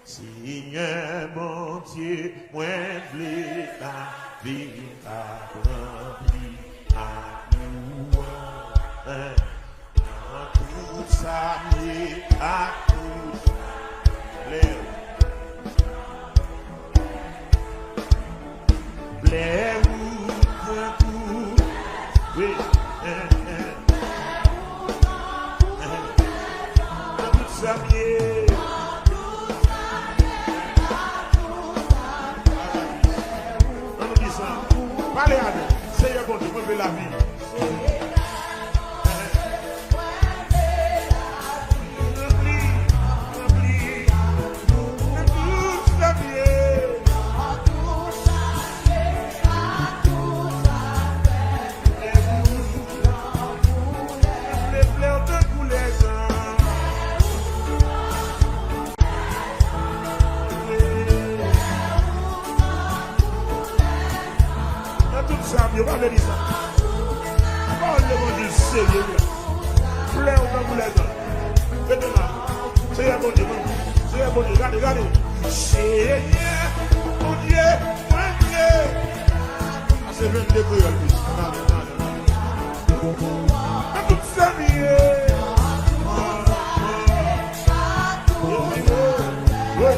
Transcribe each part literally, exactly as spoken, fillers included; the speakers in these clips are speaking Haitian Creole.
Senyè Bondye, mwen vle lavi m ap ranpli ak lwanj. Nan tout sa m ye ak tout sa m lè. Lè ou tankou, wi, eh, eh, eh. Nan tout sa m ye. Ann di sa. Pale avè l. Seyè Bondye, mwen vle lavi. Nan tout sa m ye, pa vle di sa. Pawòl levanjil serye wi la. Flè w tankou lèzanj. Mete la. Seyè Bondye, mwen. Seyè Bondye, gade, gade. Seyè Bondye, mwen ye. Sa se vennde kreyòl, wi. Nan tout sa m ye. Wi.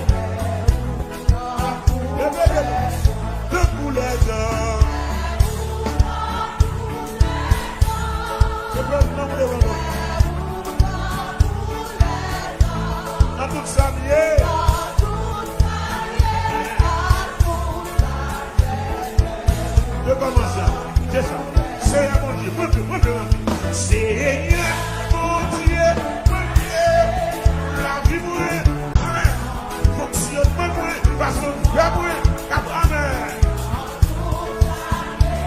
Tankou lèzanj. Nan tout sa m ye. Rekòmanse a. Se sa. Seyè Bondye, mwen vle, mwen vle ranpli. Seyè Bondye, mwen vle lavi mwen. Amèn. Fonksyonman mwen, fason m fè mwen, kap, amèn.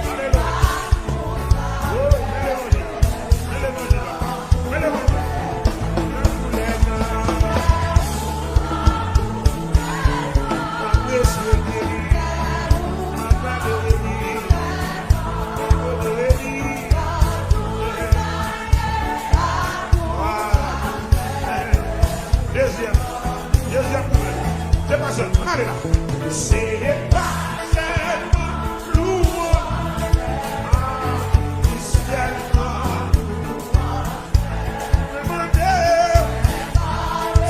Alelouya. Oh, men levanjil la. Men levanjil la. Men levanjil la. Nan koulè nan. Mwen presye vini. Mwen prale vini. Mwen prale vini. Dezyèm. Dezyèm kouvèti. Se pa sèl. Ann ale la. Se pa sèlman louwanj. A, se sèlman louwanj. Mwen mande w,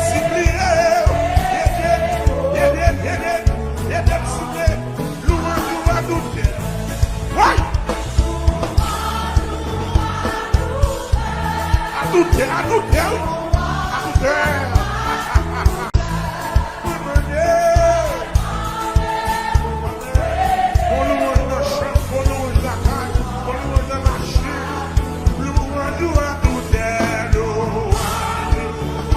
sipliye w, ede, ede, ede, ede m souple. Louwanj ou a tout tè. Woy! A tout tè, a tout tè, wi. A tout tè. Mwen mande. Bon louwanj nan chanm, bon louwanj lakay, bon louwanj nan machin. Louwanj ou a tout tè, louwanj ou a tout tè.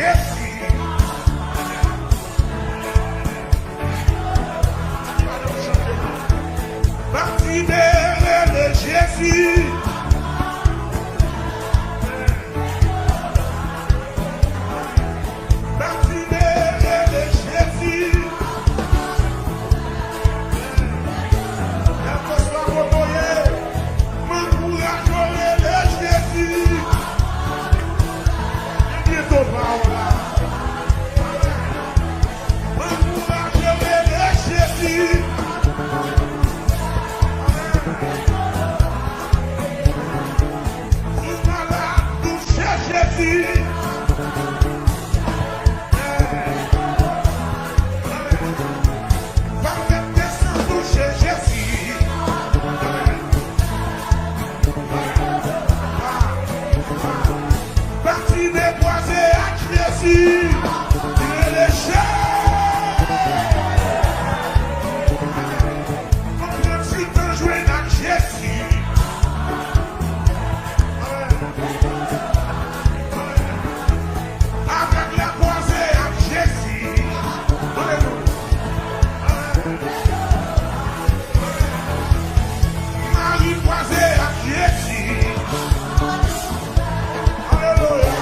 Jezi. Batime rele Jezi. Batime rele Jezi. Kèlkeswa kote w ye, m ankouraje w rele Jezi. Li byento pa w la. M ankouraje w rele Jezi. Ou malad, touche Jezi. Batime kwaze ak Jezi. Rele Jezi. Konprann si w jwenn ak Jezi. Avèg la kwaze ak Jezi. Alelouya. Mari kwaze ak Jezi. Alelouya.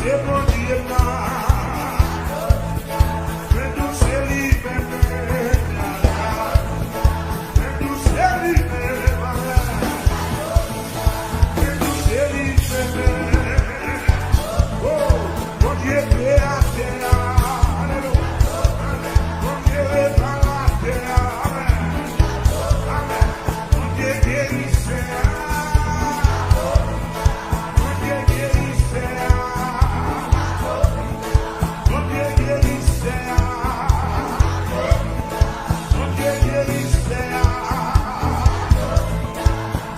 E Bondye m nan, men douse li menm, men douse li menm, men douse li menm. Oh, Bondye kreyatè a, alelouya. Bondye reparatè a, amèn. Amèn. Bondye gerisè a. Bondye gerisè a. Bondye gerisè a. Bondye gerisè a.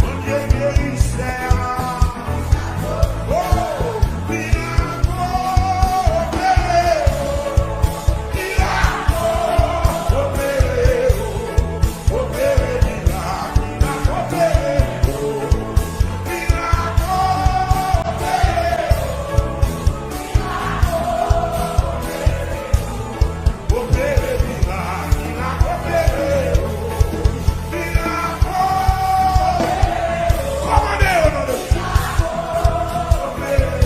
Bondye gerisè a. Oh, mirak opere. Mirak opere. Opere mirak, mirak opere, oh. Mirak opere, oh. Mirak opere, oh. Opere mirak, mirak opere, oh. Mirak opere, oh. Kòmande yo, non de Jezi. Opere,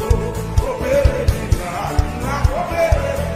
oh. Opere mirak, mirak opere, oh.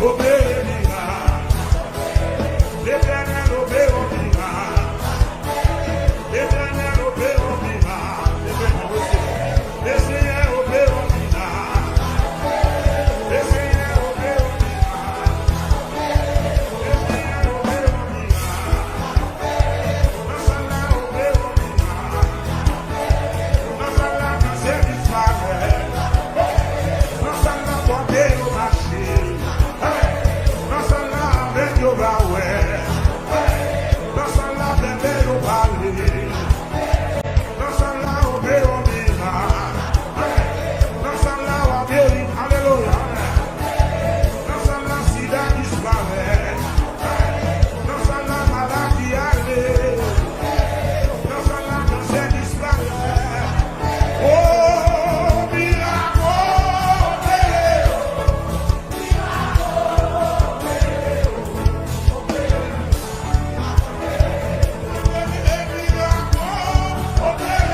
Opere mirak. Letènèl, opere yon mirak. Letènèl, opere yon mirak. Lesenyè, opere yon mirak. Lesenyè, opere yon mirak. Lesenyè, opere yon mirak. Nan sal la, opere yon mirak. Nan sal la, kansè disparèt. Nan sal la, pòte yo mache. Hey! Nan sal la, avèg yo va wè. Hey! Nan sal la, bèbè yo pale. Nan sal la, opere yon mirak. Hey! Nan sal la, w a geri. Alelouya. Nan sal la, sida disparèt. Nan sal la, maladi ale. Nan sal la, kansè disparèt. Oh, mirak opere. Mirak opere.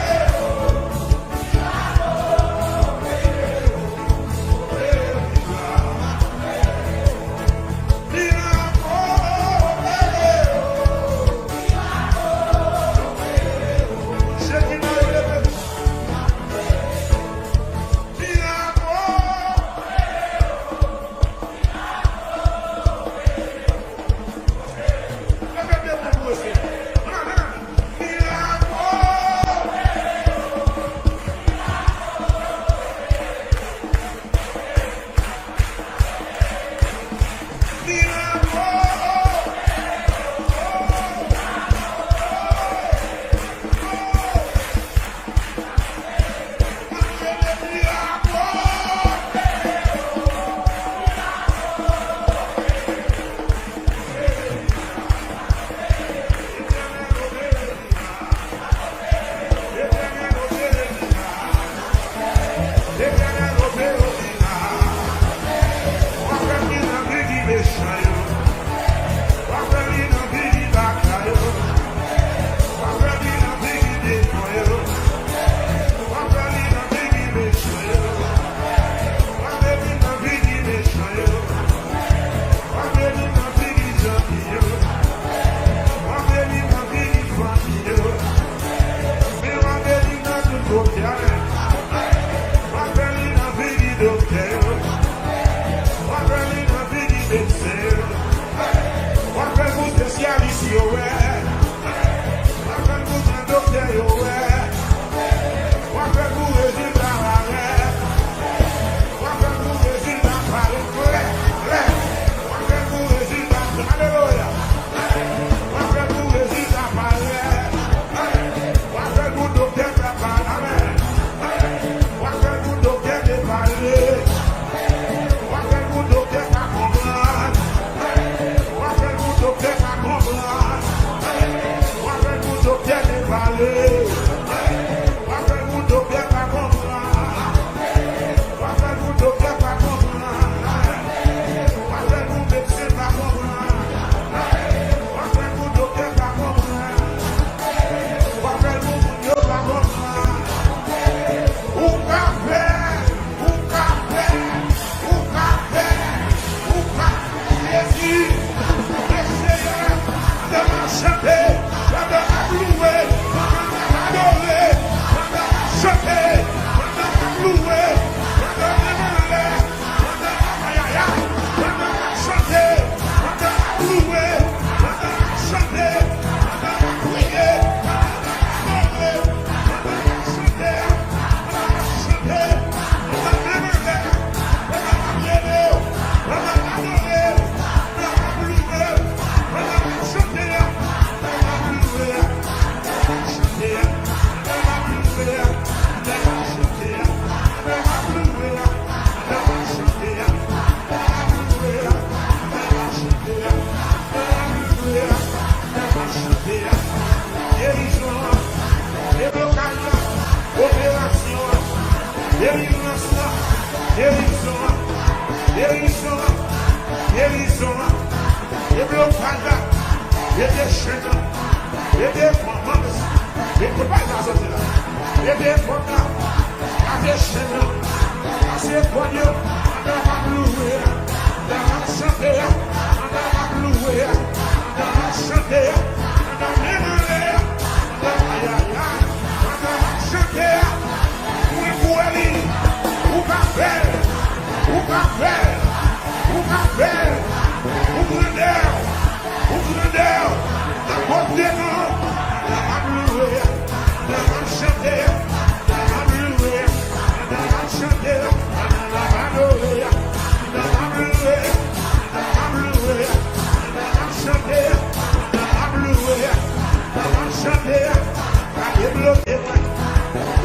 Delivrans lan, gerizon an, gerizon an, gerizon an, deblokaj la, leve chenn nan, leve manman, leve pòt la soti la, leve pòt la, kraze chenn nan, kraze kòn yo, pandan m ap louwe a, pandan m ap chante a, pandan m ap louwe a, pandan m ap chante a, pandan m menm anlè a, pandan, ayayay, pandan m ap chante a, mwen kwè li, ou ka fè l, ou ka fè l, ou ka fè l, ou grandè, ou grandè, akoz de non, pandan m ap louwe a, pandan m ap chante a, pandan m ap louwe a, pandan m ap chante a, pandan m ap adore a, pandan m ap louwe a, pandan m ap louwe a, pandan m ap chante a, pandan m ap louwe a, pandan m ap chante a, ka debloke mwen,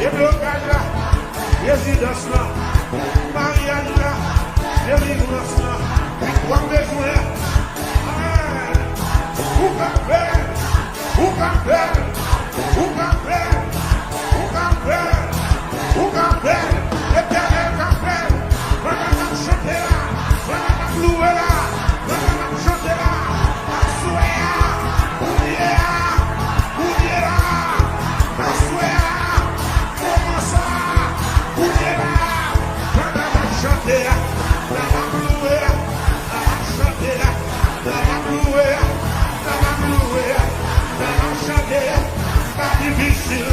deblokaj la, rezidans lan, maryaj la, delivrans lan, w ap bezwen, ou ka fè l, ou ka fè l, ou ka fè l, ou ka fè l, ou ka fè l, Letènèl ka fè l, pandan n ap chante la, pandan n ap louwe la, pandan n ap chante la, aswè a, kounye a, kounye a, aswè a, moman sa, kounye a, pandan n ap chante a, pandan n ap louwe a, pandan n ap chante a, pandan n ap louwe a, pandan n ap louwe a, pandan n ap chante a, pa difisil,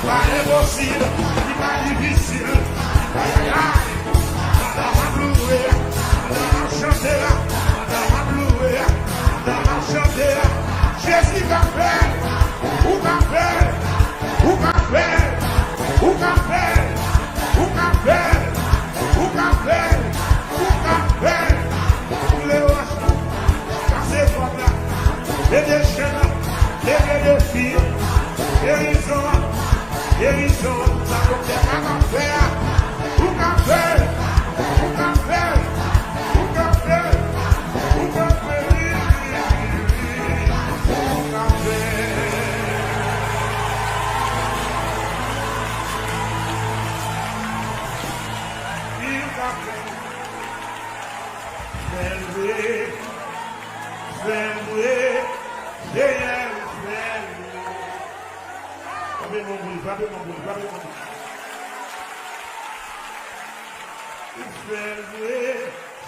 pa enposib, li pa difisil, ayayay. Pandan m ap louwe, pandan m ap chante la, pandan m ap louwe, pandan m ap chante la, Jezi ka fè l, ou ka fè l, ou ka fè l, ou ka fè l, ou ka fè l, ou ka fè l, ou ka fè l. Boule wòch la, kase pòt la, leve chenn nan, leve defi, gerizon an, gerizon an, sa doktè pa ka fè a, ou ka fè l, ou ka fè l, ou ka fè l, ou ka fè l, ou ka fè l. Fè l vre, fè l vre, Senyè, fè l vre. Frape men w pou li, frape men w pou li, frape men w pou li. Ou fè l vre,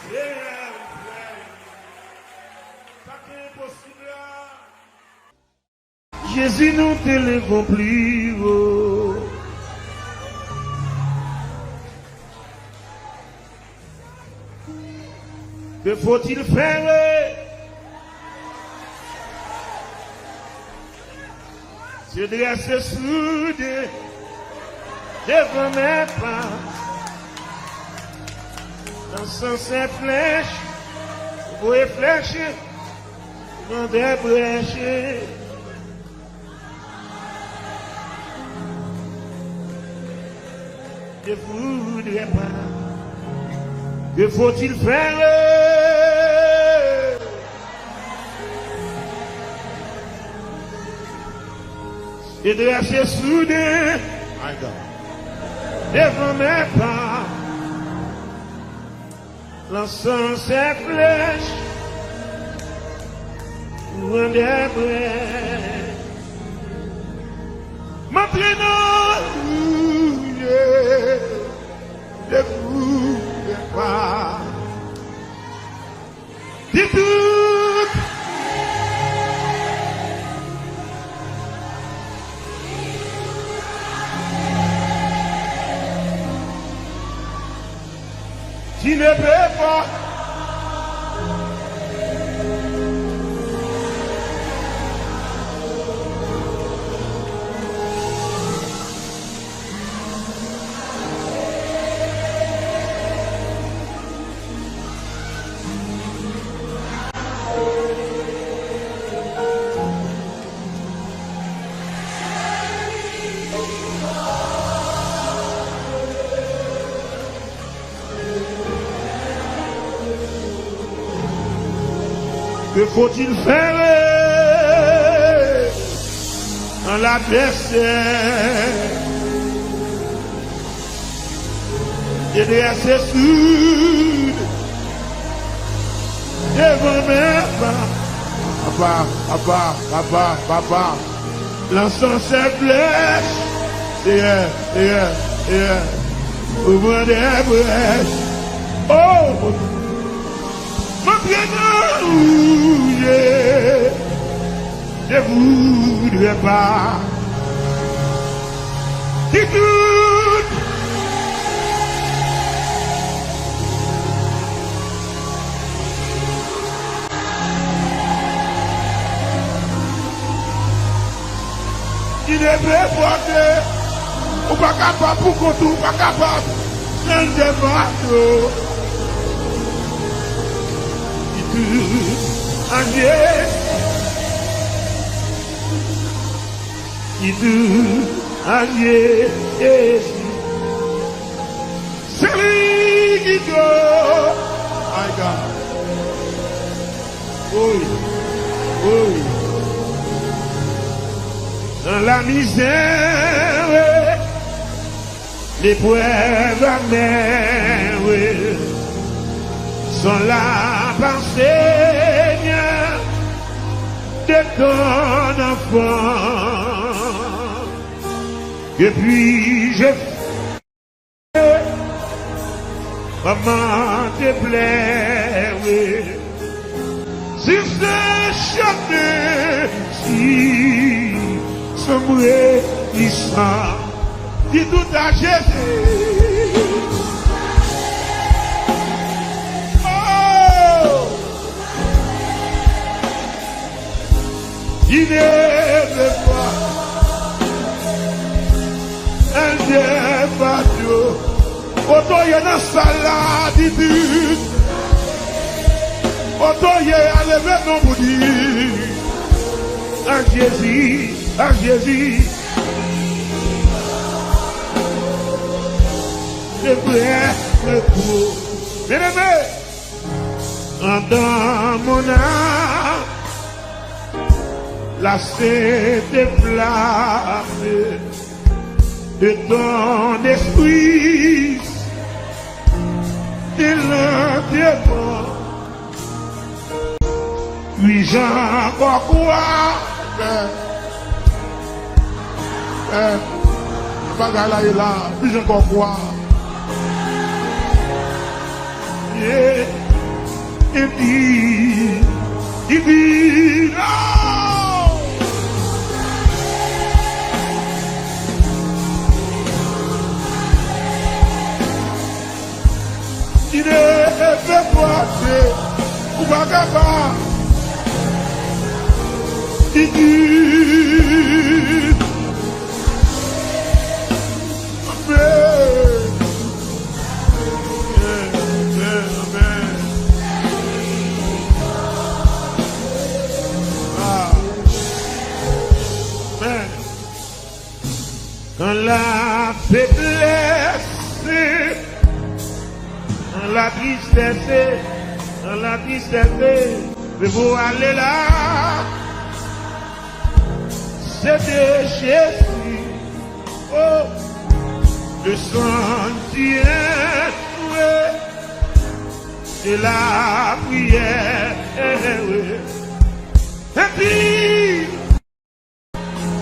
Senyè, ou fè l vre. Sa k enposib la. Jezi, nou te leve w pli wo. Que faut-il faire? Se drese souden devan mèt la. Lanse flèch, voye flèch nan de brèch. Ne voudrais pas. Que faut-il faire? Se drese souden, my God, devan mèt la. Lanse flèch, pran de brèch. M antre nan woule, dekouvè pa. Di tout. Qui ne peut pas. Que faut-il faire quand l'adversaire Te drese soud devan men pa. Papa, papa, papa, papa. Lansan se flèch. Seyè, Seyè, Seyè. Ou pran de brèch. Oh! Mwen antre nan wouje. Je voudrais pas. Ki tout. Ki ne pe pòte. Ou pa kapab pou kont ou, ou pa kapab. Chanje bato. Ki tout. Anye. Ki tou, adye, Jezi. Se li ki tou. My God. Woy, woy. Nan lamizè, leprèv amè, wi. Son la pa Senyè de ton anfan. Depi je manman te plere. Si se chemen si sanbre li san. Di tout a Jezi. Oh! Ki ne pe pòte. Èl de fado. Kote w ye nan sal la, di di. Kote w ye a, leve non pou di. A Jezi, a Jezi. Se vrè repo. Byeneme, andan mon âme, la sente flame de ton esprit, de l'enterrement. Puis j'en crois quoi. Eh, bagay la ye la, pi jan kò kwa. Yeah. Epi, epi, oh! Ki ne pe pòte, ou pa kapab. Ki di, amèn. Amèn, amèn, amèn. Ah. Amèn. Dans la faiblesse, dans la tristesse, dans la tristesse, je veux aller là. C'est de Jésus, oh, le sanctuaire, de la prière. Et puis,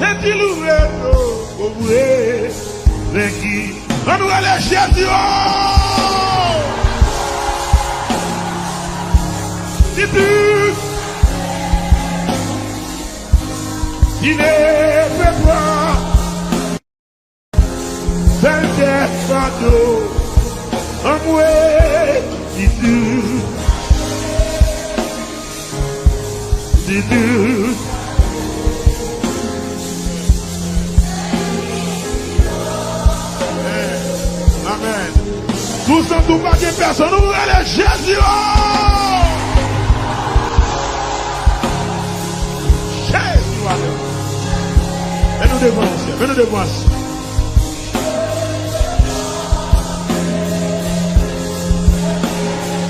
Senti loure yo, o vre, venki. Ann rele Jezi, o! Di plis. Ki ne pe pwa. Sèl tèt fado, anmwe, di tou. Di tou. Amèn. Si w santi w pa gen pèsonn, ou rele Jezi, o! Jezi, w ale. Men nou devan, men nou devan.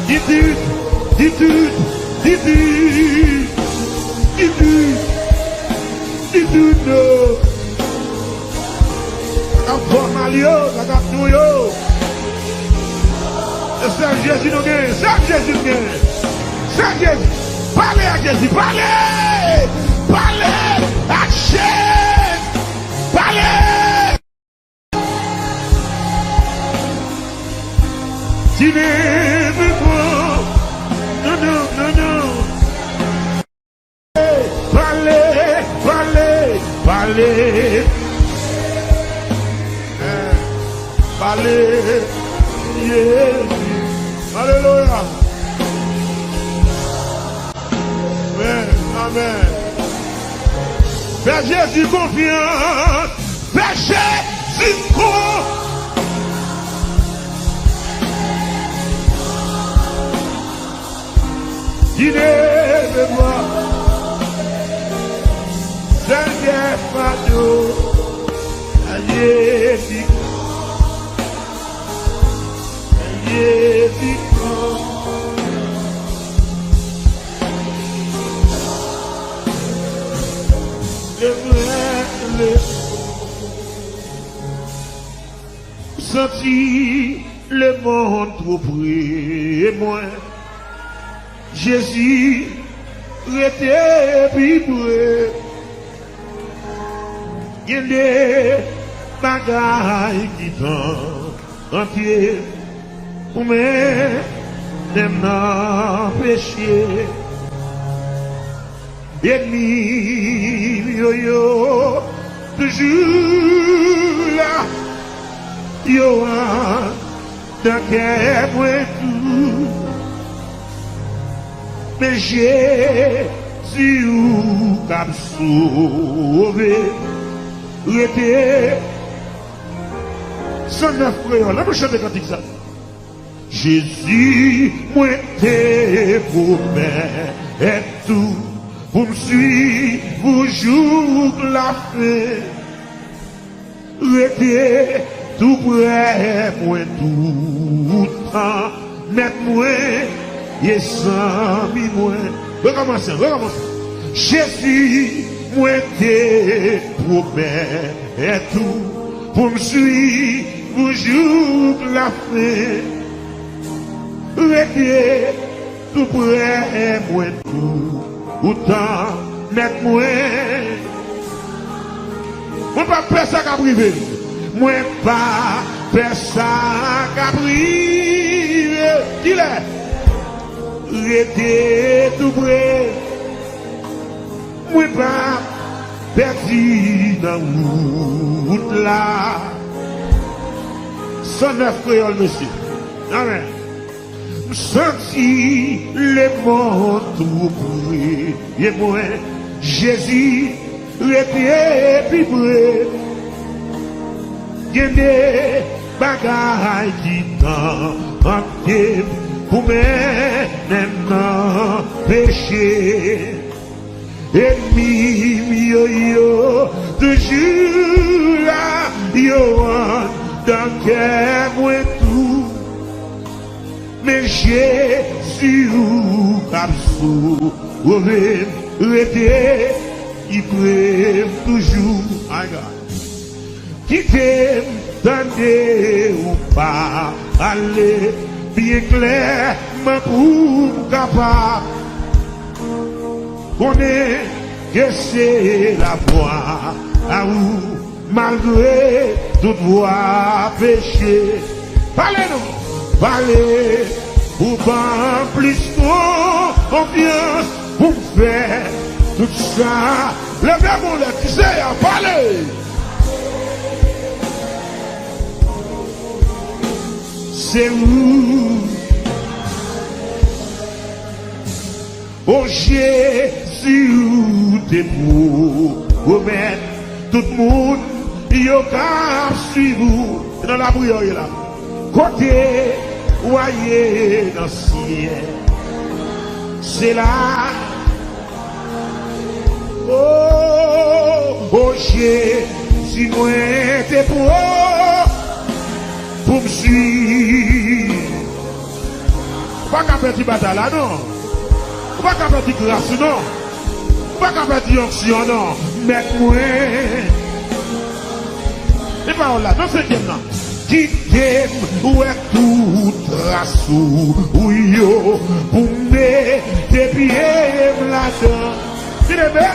Di tout, di tout, di tout, di tout, di tout, non. Sa k ap fè mal yo, sa k ap nou yo. Sèl Jezi nou genyen, sèl Jezi nou genyen. Sèl Jezi. Pale ak Jezi, pale! Pale ak Jezi! Pale! Ti nèg mwen pran. Non, non, non, non. Pale, pale, pale. Eh, pale. Yeah. Alelouya. Amèn, amèn. Fè Jezi konfyans. Fè Jezi konfyans. Ki leve vwa. Sèl fado. Aye, vi. Aye, vi. Le vrè, le Santi lemonn two pre mwen. Jezi, rete pi pre. Gen de bagay ki tante pou mennen m nan peche. Ènmi m yo, yo toujou la, yo anndan kè mwen tou. Men Jezi ou k ap sove, rete. San nèf kreyòl, ann nou chante kantik sa. Jezi, mwen te pwomèt ou pou m swiv ou jouk lafen. Rete tou prè mwen toutan, mèt mwen e zanmi mwen. Rekòmanse, rekòmanse. Jezi, mwen te pwomèt ou pou m swiv ou jouk lafen. Rete tou prè mwen toutan, mèt mwen. Mwen p ap pè sa k ap rive m. Mwen p ap pè sa k ap rive m. Kilè? Rete tou prè. Mwen p ap pèdi nan wout la. San nèf kreyòl, mesye. Amèn. M santi lemonn tou pre mwen. Jezi, rete pi pre. Gen de bagay ki tante m pou mennen m nan peche. Ènmi m yo, yo toujou la, yo anndan kè mwen tou. Men Jezi ou k ap sove m, rete pi pre m toujou. My God. Kite m tande ou pale byen klèman pou m kapab konnen ke se lavwa a ou malgre tout vwa peche. Pale non, pale pou ban m plis konfyans pou m fè tout sa. Leve men w lè, di Seyè, pale. Se ou. O Jezi, ou te pwomèt tout moun yo k ap swiv ou. Se nan lapriyè w ye la. Kote w a ye nan syèl, se la. O, o Jezi, mwen te pran pou m swiv. Ou pa ka pèdi batay la, non. Ou pa ka pèdi gras ou, non. Ou pa ka pèdi onksyon, non. Mèt mwen. E pawòl la, nan senkyèm nan. Kite m wè tout Tras ou yo pou m mete pye m ladan. Byeneme,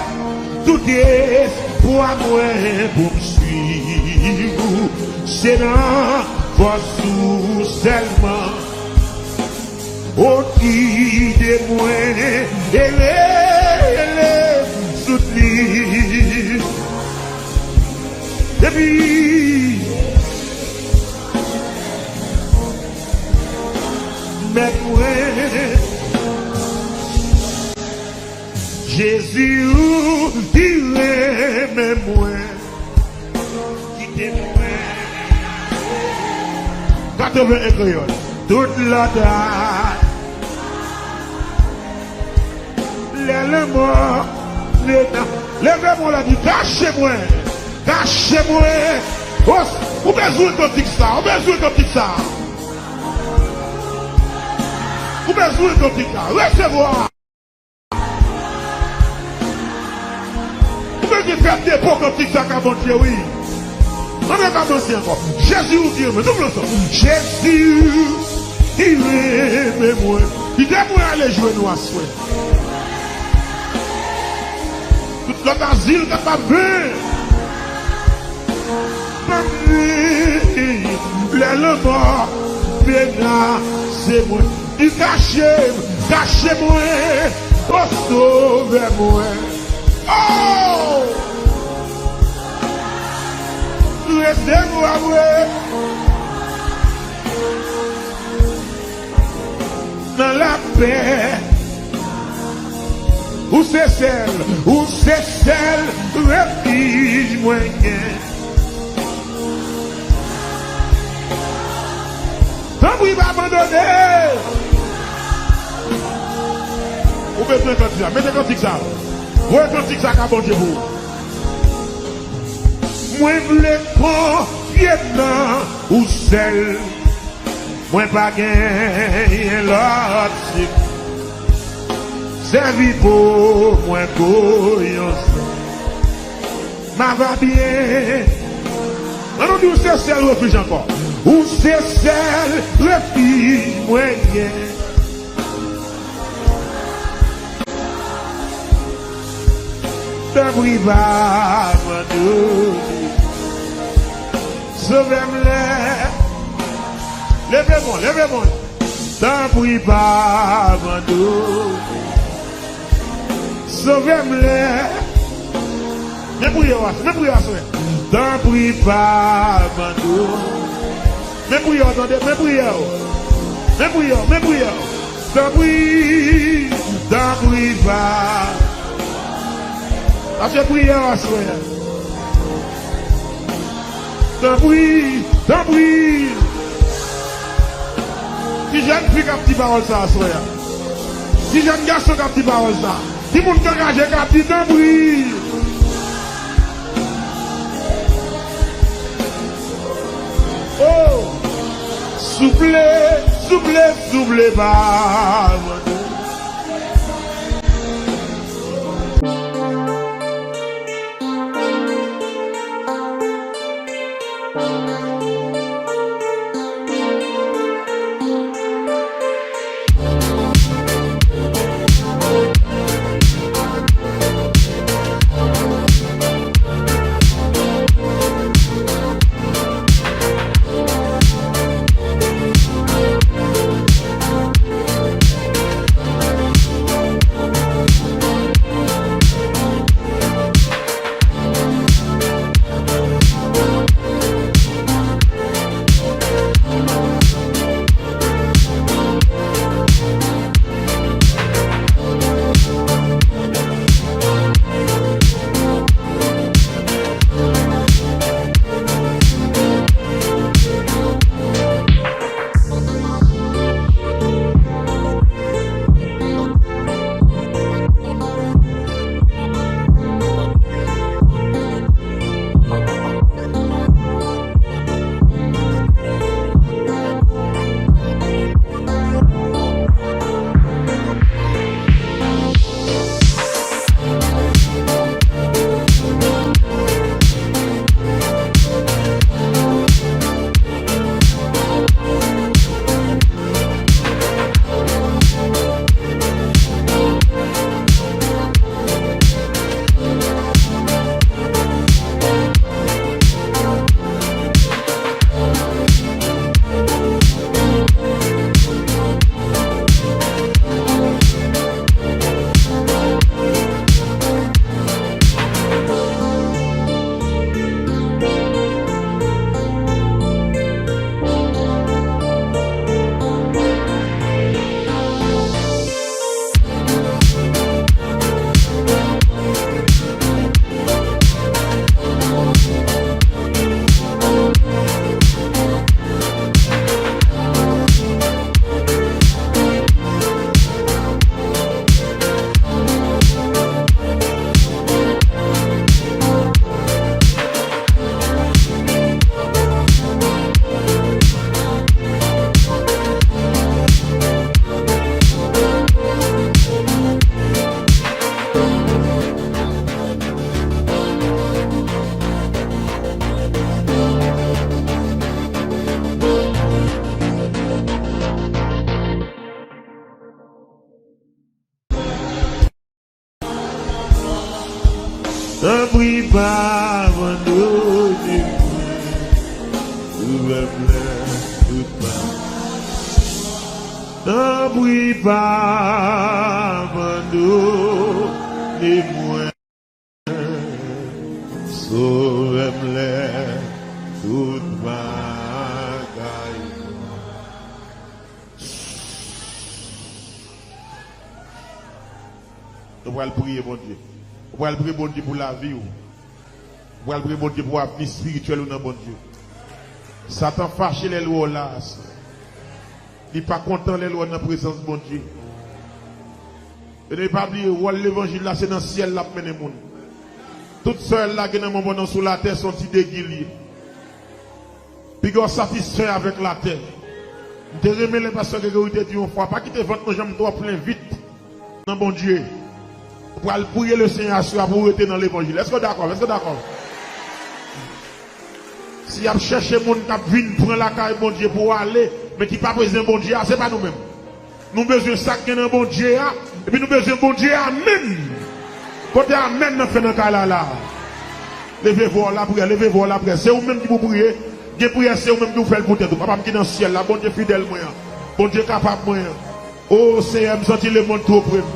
tout espwa mwen pou m swiv ou, se nan fòs ou sèlman. O, gide mwen, ele, ele, soutni. Epi, mèt mwen, Jezi, ou ki renmen mwen. Kite mwen. Katreven en kreyòl. Tout lòt a. Lè lanmò menan. Leve men w la, di, kache mwen. Kache mwen. Os, ou bezwen kantik sa. Ou bezwen kantik sa. Ou bezwen kantik sa. Resevwa. Ou bezwen fè depo kantik sa ka Bondye, wi. Ann rekòmanse ankò. Jezi, ou ki renmen. Nou pran sa. Jezi, ou ki renmen mwen. Kite mwen ale jwenn ou aswè. Tout lòt azil kapab ven. Lè lanmò menase mwen. Li kache m, kache mwen, o Sovè mwen. Oh! Resevwa mwen nan lapè. Ou se sèl, ou se sèl refij mwen gen. Tanpri, pa abandone. Ou bezwen kantik sa. Mete kantik sa. Voye kantik sa ka Bondye pou ou. Mwen vle konfye m nan ou sèl. Mwen pa genyen lòt sik. Sèvi po mwen kou yon sèl. M ava byen. Ann nou di, ou se sèl refij ankò. Ou se sèl refij mwen gen. Tanpri pa abandone. Sovè m lè. Leve men w, leve men w. Tanpri pa abandone. Sovè m lè. Men priyè w, men priyè w aswè. Tanpri pa abandone. Men priyè w, tande, men priyè w. Men priyè w, men priyè w. Tanpri, tanpri pa. Sa se priyè w aswè. Tanpri, tanpri. Ki jèn fi k ap di pawòl sa aswè a? Ki jèn gason k ap di pawòl sa? Ki moun k angaje k ap di tanpri? Oh! Souple, souple, souple, pa abandone. Pa abandone mwen, Sovè m lè tout bagay. Tanpri pa abandone mwen, Sovè m lè tout bagay. Nou pral priye Bondye. Ou pral priye Bondye pou lavi w. Ou pral priye Bondye pou avni espirityèl ou nan Bondye. Satan fache lè l wè w la. Li pa kontan lè l wè w nan prezans Bondye. Byeneme, pa bliye, wòl levanjil la, se nan syèl l ap mennen moun. Tout sa w lage nan men w pandan w sou latè, se yon ti degi l ye. Piga w satisfè avèk latè. M te renmen lè pastè Gregory te di yon fwa, pa kite vant nou janm twò plen vit nan Bondye. Ou pral priye Lesenyè aswè a pou w rete nan levanjil. Èske w dakò? Èske w dakò? Si y ap chèche moun k ap vin pran lakay Bondye pou w ale, men ki pa bezwen Bondye a, se pa nou menm. Nou bezwen sa k gen nan Bondye a, epi nou bezwen Bondye a menm. Kote amèn nan fè nan kay la la? Leve vwa w lapriyè, leve vwa w lapriyè. Se ou menm ki pou priye. Gen priyè, se ou menm ki pou fè l pou tèt ou. Papa m ki nan syèl la, Bondye fidèl mwen an, Bondye kapab mwen an. O Senyè, m santi lemonn twò pre m.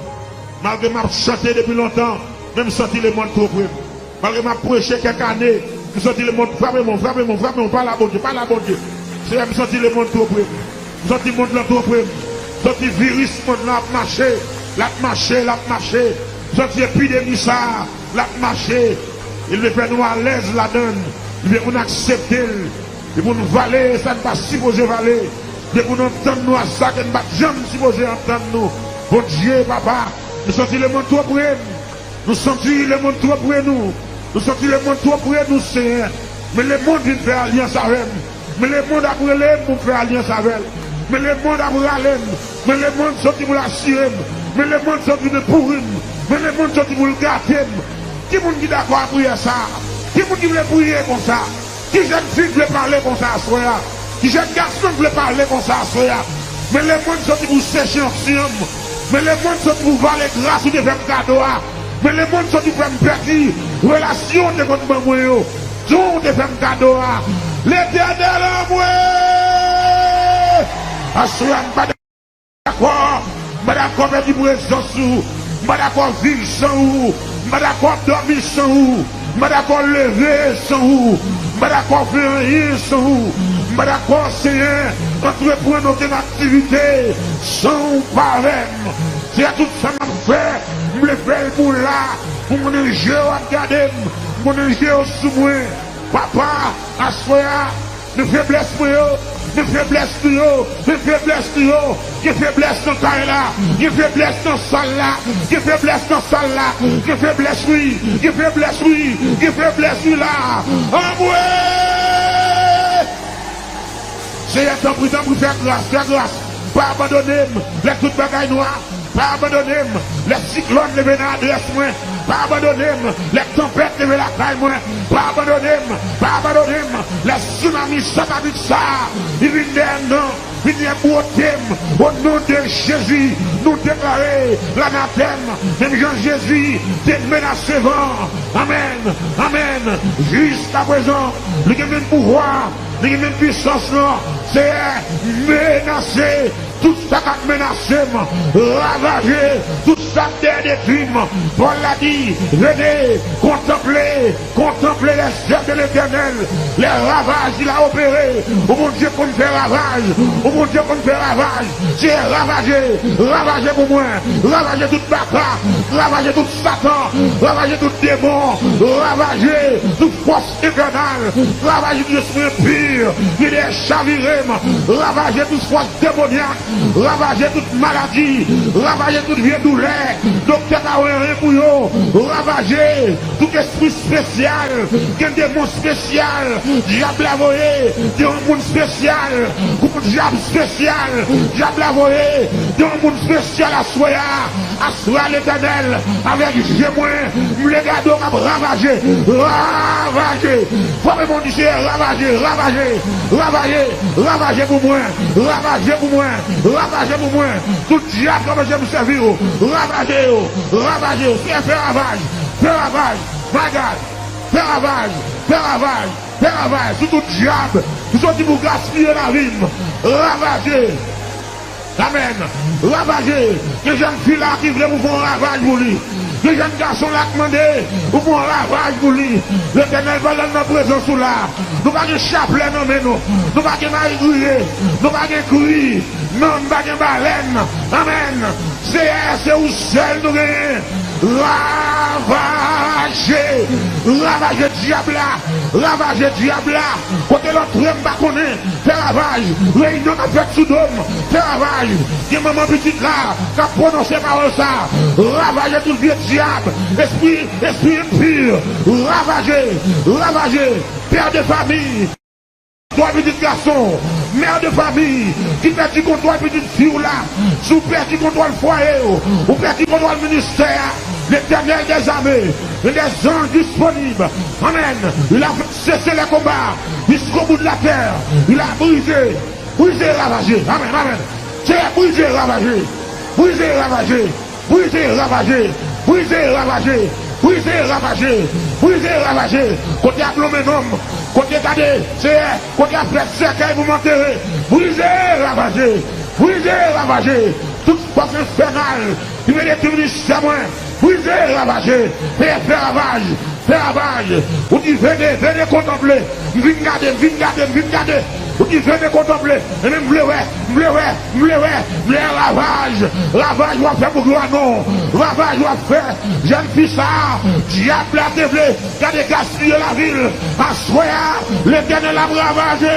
Malgre m ap chante depi lontan, men m santi lemonn twò pre m. Malgre m ap preche kèk ane, m santi lemonn frape mwen, frape mwen, frape mwen. Pale a Bondye, pale a Bondye. Senyè, m santi lemonn twò pre m. M santi mond lan twò pre m. M santi viris mond lan ap mache, l ap mache, l ap mache. M santi epidemi sa a, l ap mache. E l vle fè nou alèz ladan l. Li vle pou n aksepte l. Li pou n vale sa n pa sipoze vale. Li pou n antann nou a sa ke n pa t janm sipoze antann nou. Bondye, papa, nou santi lemonn twò pre n. Nou santi lemonn twò pre nou. Nou santi lemonn twò pre nou, Senyè. Men lemonn vin fè alyans avè m. Men lemonn ap rele m pou m fè alyans avè l. Men lemonn ap rale m. Men lemonn santi pou l asire m. Men lemonn santi pou l pouri m. Men lemonn santi pou l gate m. Ki moun ki dakò a priyè sa a? Ki moun ki vle priye konsa? Ki jèn fi k vle pale konsa aswè a? Ki jèn gason k vle pale konsa aswè a? Men lemonn santi pou seche ansyen m. Men lemonn santi pou vale gras ou te fè m kado a. Men lemonn santi pou fè m pèdi relasyon ou te konn ban mwen yo. Don ou te fè m kado a. Letènèl anmwe! Aswè a m pa dakò. M pa dakò pèdi prezans ou. M pa dakò viv san ou. M pa dakò dòmi san ou. M pa dakò leve san ou. M pa dakò fè anyen san ou. M pa dakò, Senyè, antreprann okenn aktivite san ou pa avè m. Senyè, tout sa m ap fè, m vle fè l pou w la. M konnen je w ap gade m. M konnen je w sou mwen. Papa, aswè a, men feblès mwen yo, men feblès nou yo, men feblès nou yo. Gen feblès nan kay la, gen feblès nan sal la, gen feblès nan sal la, gen feblès wi, gen feblès wi, gen feblès wi la. Anmwe! Senyè, tanpri, tanpri, fè gras, fè gras. Pa abandone m lè tout bagay nwa. Pa abandone m lè siklòn leve nan adrès mwen. Pa abandone m lè tanpèt leve lakay mwen. Pa abandone m, pa abandone m lè tsunami satanik sa a, li vin dèyè m nan, vin dèyè bwote m. O non de Jezi, nou deklare lanatèm, menm jan Jezi te menase van an. Amèn, amèn. Jiskaprezan, li gen menm pouvwa, li gen menm pisans lan. Seyè, menase tout sa k ap menase m, ravaje tout sa k dèyè detwi m. Pòl la di, venez, contemplez, contemplez les œuvres de l'Éternel, les ravages qu'il a opérés. O Bondye konn fè ravaj, o Bondye konn fè ravaj. Seyè, ravaje, ravaje pou mwen, ravaje tout baka, ravaje tout satan, ravaje tout demon, ravaje tout fòs enfènal, ravaje tout espri enpi ki dèyè chavire m, ravaje tout fòs demonyak, ravaje tout maladi, ravaje tout vye doulè doktè pa wè anyen pou yo, ravaje tout espri espesyal, gen demon espesyal dyab la voye, gen yon moun espesyal, gwo dyab espesyal dyab la voye, gen yon moun espesyal aswè a. Aswè a, Letènèl, avèk je mwen, m vle gade w k ap ravaje, ravaje. Frape men w, di Seyè, ravaje, ravaje, ravaje, ravaje pou mwen, ravaje pou mwen, ravaje pou mwen. Tout dyab k anpeche m sèvi w, ravaje yo, ravaje yo. Seyè, fè ravaj, fè ravaj. My God. Fè ravaj, fè ravaj, fè ravaj sou tout dyab ki soti pou gaspiye lavi m. Ravaje. Amèn. Ravaje. Gen jèn fi la ki vle pou fè yon ravaj pou li. Gen jèn gason la ki mande pou fè yon ravaj pou li. Letènèl, pandan n nan prezans ou la, nou pa gen chaplè nan men nou. Nou pa gen mayi griye. Nou pa gen kri. Non, nou pa gen balèn. Amèn. Seyè, se ou sèl nou genyen. Ravaje. Ravaje dyab la. Ravaje dyab la. Kote l antre m pa konnen. Fè ravaj. Reyinyon k ap fèt sou do m. Fè ravaj. Gen manman pitit la k ap pwononse pawòl sa. Ravaje tout vye dyab. Espri, espri enpi. Ravaje. Ravaje. Pè de fami. Kontwòl pitit gason, mè de fami, ki pèdi kontwòl pitit fi w la, si w pèdi kontwòl fwaye w, ou pèdi kontwòl ministè a, Letènèl dèzame, gen dè zanj disponib. Amèn. Il a fait cesser les combats jusqu'au bout de la terre. Il a brisé, brisé, ravagé. Amèn, amèn. Seyè, brize, ravaje. Brize, ravaje. Brize, ravaje. Brize, ravaje. Brize, ravaje. Brize, ravaje. Kote y ap lonmen non m. Kote gade, Seyè, kote y ap fè sèkèy pou m antere. Brize, ravaje. Brize, ravaje. Tout fòs enfènal ki vle detwi ministè mwen. Brize, ravaje. Fè, fè ravaj. Fè ravaj. Ou di, vene, vene kontanple. M vin gade, m vin gade, m vin gade. Ou di, vene kontanple. Ebyen, m vle wè, m vle wè, m vle wè, m vle wè ravaj. Ravaj w ap fè pou glwa non w. Ravaj w ap fè. Jèn fi sa a, dyab la te vle gade gaspiye lavi l. Aswè a, Letènèl ap ravaje.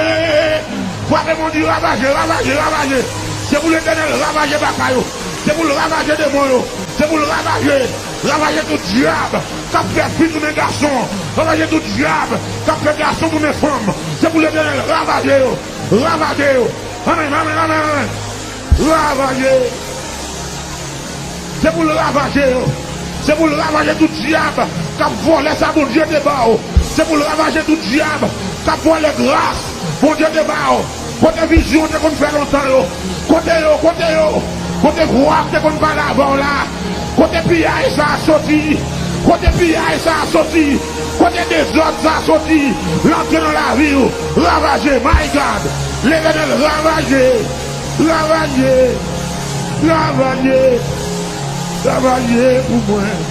Frape men w, di, ravaje, ravaje, ravaje. Se pou Letènèl ravaje baka yo. Se pou l ravaje demon yo. Se pou l ravaje. Ravaje tout dyab k ap fè fi tounen gason. Ravaje tout dyab k ap fè gason tounen fanm. Se pou Letènèl ravaje yo. Ravaje yo. Amèn, amèn, amèn, amèn. Ravaje. Se pou l ravaje yo. Se pou l ravaje tout dyab k ap vòlè sa Bondye te ba w. Se pou l ravaje tout dyab k ap vòlè gras Bondye te ba w. Kote vizyon w te konn fè lontan yo? Kote yo? Kote yo? Kote vwa k te konn pale avè w la? Kote piyay sa a soti? Kote piyay sa a soti? Kote dezòd sa a soti? L antre nan lavi w. Ravaje, my God. Letènèl, ravaje. Ravaje. Ravaje. Ravaje pou mwen.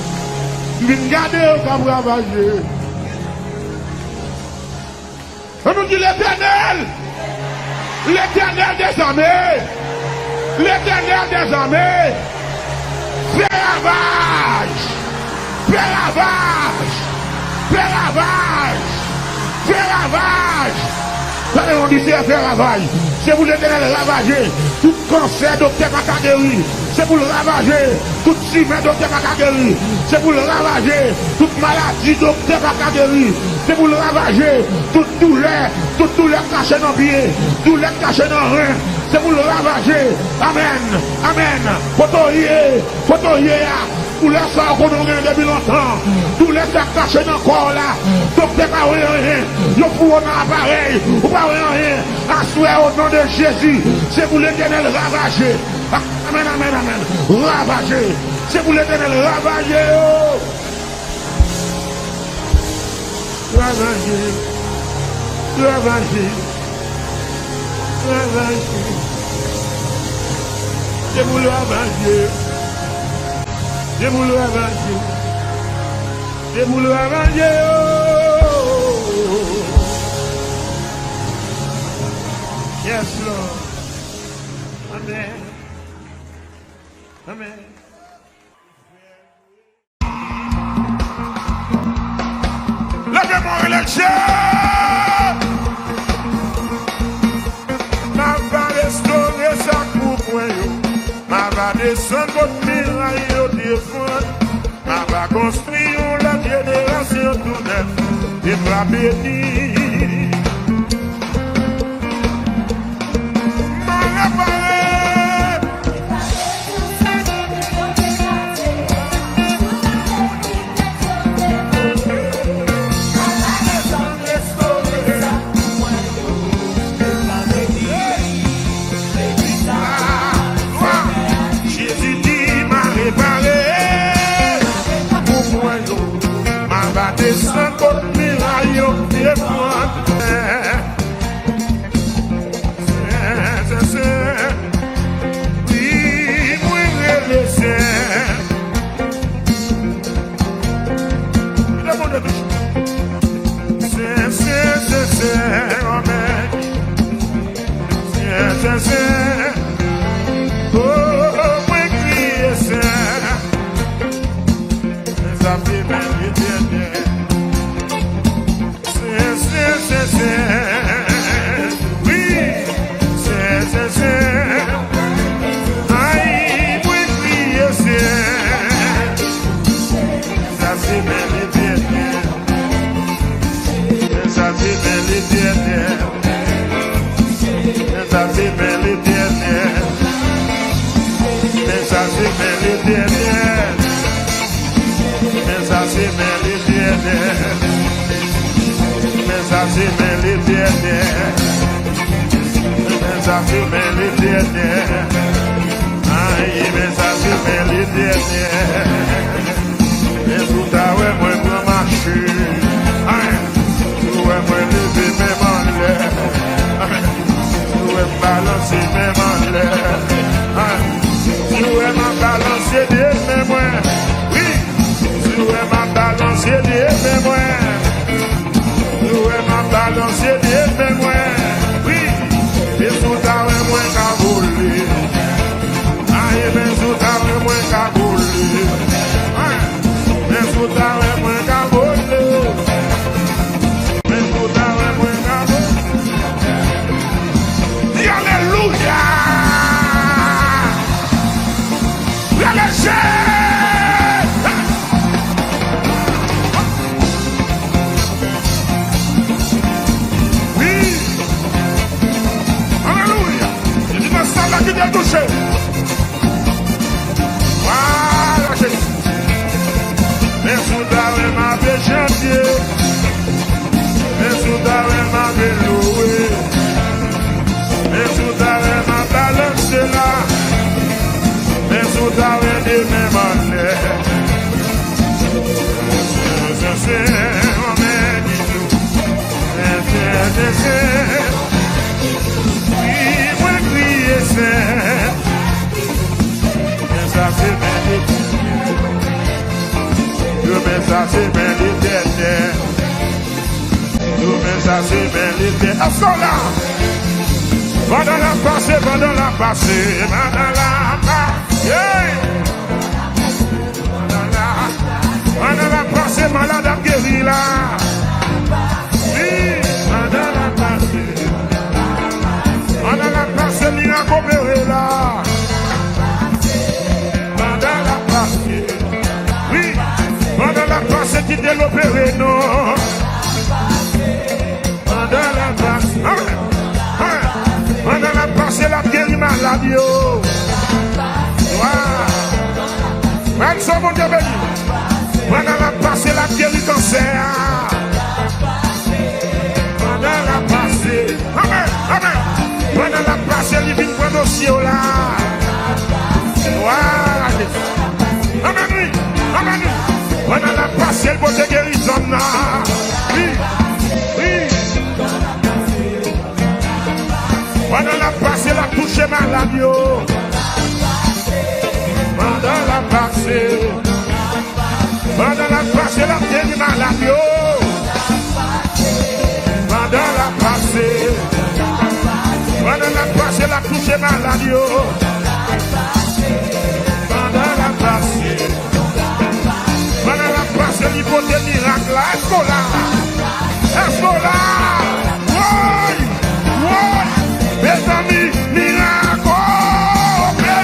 M vin gade yo k ap ravaje. Ann nou di, Letènèl, Letènèl dèzame, Letènèl dèzame, fè ravaj, fè ravaj, fè ravaj, fè ravaj. Tande, nou di, Seyè, fè ravaj. Se pou Letènèl ravaje tout kansè doktè pa ka geri. Se pou l ravaje tout timè doktè pa ka geri. Se pou l ravaje tout maladi doktè pa ka geri. Se pou l ravaje tout doulè, tout doulè k kache nan pye, doulè k kache nan ren. Se pou l ravaje. Amèn. Amèn. Kote w ye? Kote w ye a? Doulè sa w konnen w genyen depi lontan. Doulè sa k kache nan kò w la. Doktè pa wè anyen. Yo foure w nan aparèy. Ou pa wè anyen. Aswè, o non de Jezi, se pou Letènèl ravaje. Amèn, amèn, amèn. Ravaje. Se pou Letènèl ravaje yo. Ravaje. Ravaje. Ravaje. Se pou l ravaje. Se pou l ravaje. Se pou l ravaje yo. Yes, Lord. Amèn. Amèn. Leve men w, rele Dye! M a va restore sa k pou mwen yo. M a va desann kot miray yo te fran. M a va konstwi yon lòt jenerasyon tou nèf. E m va beni. M a repare. Jezi di, m a repare pou mwen yo. M a va desann kot Sen, sen, o, mwen kriye sen. Mezanmi, men Letènèl. Sen, sen, sen, sen. Wi, sen, sen, sen. Ay, mwen kriye sen. Mezanmi, men Letènèl. Mezanmi, men Letènèl. Mezanmi, men Letènèl. Mezanmi, men Letènèl. Mezanmi, men Letènèl. Mezanmi, men Letènèl. Mezanmi, men Letènèl. Ay, mezanmi, men Letènèl. Men si w ta wè mwen pran machin. Ay, si w wè mwen leve men m anlè. Ay, si w wè m balanse men m anlè. Ay, si w wè m ap balanse de men mwen. Wi, si w wè m ap balanse de men mwen. Si w wè m ap balanse de men mwen. Wi, men si w ta wè mwen ka vole. Ay, men si w ta wè mwen ka vole. Ay, men si w ta wè mwen ka vole. Men si w ta wè mwen ka vole. Di alelouya! Rele Jezi! Wi! Alelouya! Li di nan sal la ki te touche. Vwala, Jezi. Men si w ta wè m ap chante. Men si w ta wè m ap louwe. Men si w ta wè m ap balanse la. Men si w ta wè de men m anlè. Se, se, se, anmède nou. Se, se, se, se. Wi, mwen kriye sen. Men sa se men Letènèl. Yo, men sa se men Letènèl. Yo, men sa se men Letènèl. Èske w la? Pandan l ap pase, pandan l ap pase, pandan l ap pase. Yeah! Pandan l ap pase, malad ap geri la. Wi, pandan l ap pase. Pandan l ap pase, mirak opere la. Pandan l ap pase. Wi, pandan l ap pase, kite l opere nou. Pandan l ap pase. Amèn. Amèn. Pandan l ap pase, l ap geri malad yo. Wa. Frè m, se Bondye beni. Pandan l ap pase, l ap geri kansè a. Pandan l ap pase. Amèn. Amèn. Pandan l ap pase, li vin pran dosye w la. Glwa a Jezi. Amèn, wi. Amèn, wi. Pandan l ap pase, l pote gerizon nan. Wi. Wi. Pandan l ap pase, l ap touche malad yo. Pandan l ap pase. Pandan l ap pase, l ap geri malad yo. Pandan l ap pase. Pandan l ap pase, l ap touche malad yo. Pandan l ap pase. Pandan l ap pase, li pote mirak la. Èske w la? Èske w la? Woy! Woy! Mezanmi, mirak opere!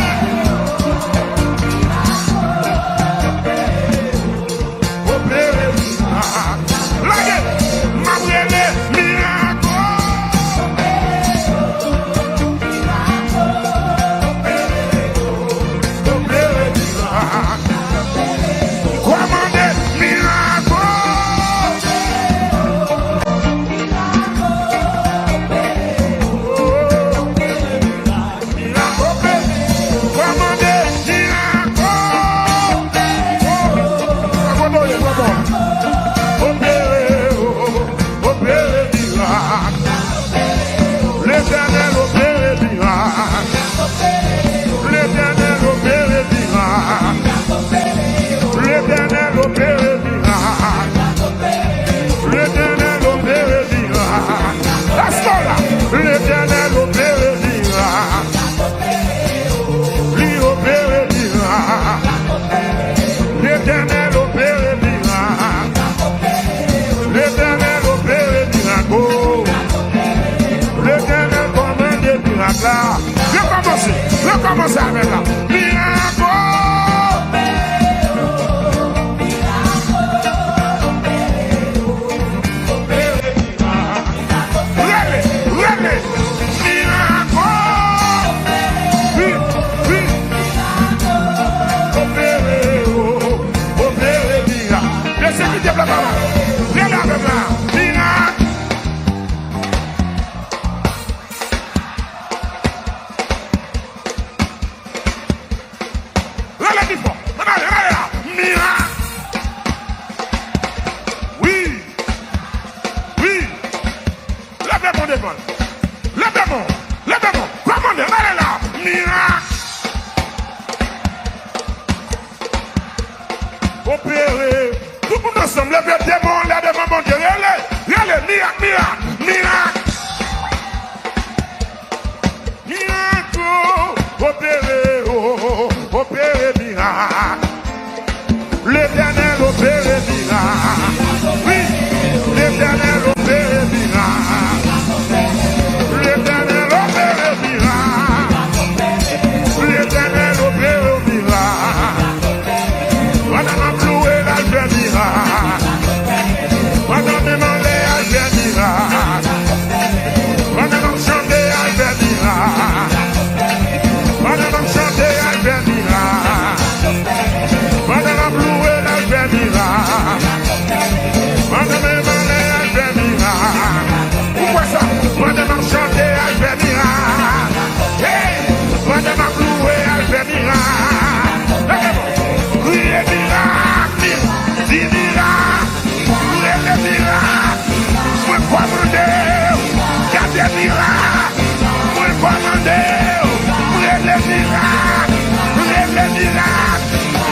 Opere mirak! Lage! M ap rele mirak! La, rekòmanse, rekòmanse avè l la. Mirak, o! Rele, rele. Mirak, o! Wi, wi. Opere, o, opere mirak. Mesye ki te plante la, rele avè m la. Mirak. Rele pi fò. Ann ale, ann ale la. Mirak. Wi. Wi. Leve men w devan l. Leve men w. Leve men w. Kòmande, ann ale la. Mirak. Opere. Tout moun ansanm, leve de men w anlè devan Bondye. Rele, rele, mirak, mirak, mirak. Mirak, o, opere, o, opere mirak. Letènèl opere mirak. Wi, Letènèl opere mirak. Letènèl opere mirak. Letènèl opere mirak. Pandan m ap louwe l, al fè mirak. Pandan menm anlè, al fè mirak. Pandan m ap chante, al fè mirak. Pandan m ap chante, al fè mirak. Pandan m ap louwe l, al fè mirak. Pandan menm anlè, al fè mirak. Ou kwè sa? Pandan m ap chante, al fè mirak. Hey! Pandan m ap louwe, al fè mirak. Leve men w. Kriye mirak. Di mirak. Rele mirak. Mwen kòmande w. Gade mirak. Mwen kòmande w. Rele mirak. Rele mirak.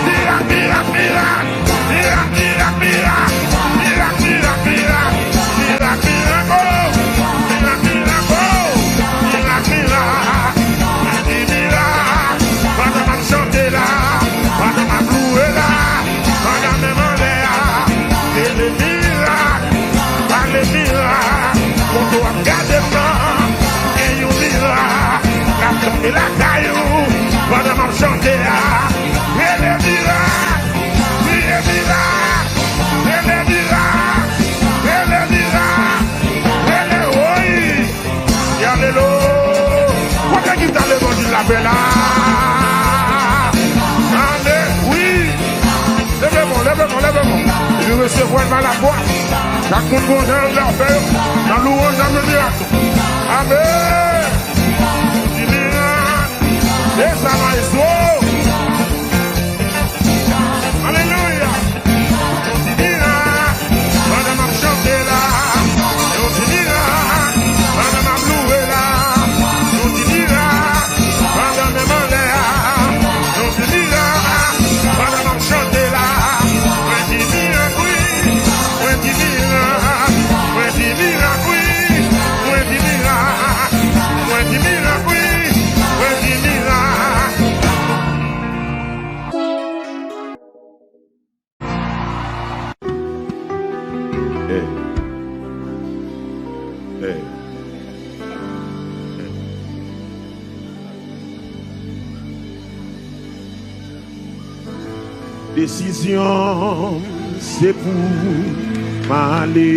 Mirak, mirak, mirak. Mirak, mirak, mirak. Mirak, mirak, mirak. Mirak, mirak, o. Mirak, mirak, o. Mirak, mirak. Di mirak. Pandan m ap chante la, pandan m ap louwe la, pandan menm anlè a, rele mirak. Pale mirak. Kote w ap gade m nan, gen yon mirak k ap tonbe lakay ou pandan m ap chante a. Rele mirak. Kriye mirak. Rele mirak. Rele mirak. Rele, woy. Alelouya. Kote gita levanjil la fè la? Ale, wi. Leve men w, leve men w, leve men w. Li resevwa l pa lafwa. Chak moun gon jan l fè yo nan louwanj, nan mirak. Amèn. Di mirak. E sa, maestro. Alelouya. Mirak. Pandan m ap chante la, yon ti mirak. Pandan m ap louwe la, yon ti mirak. Pandan menm anlè a, yon ti mirak. Pandan m ap chante la, mwen di mirak wi. Mwen di mirak. Mwen di mirak wi. Mwen di mirak. Mwen di mirak wi. Mwen di mirak. Hey. Hey. Desizyon m se pou m ale.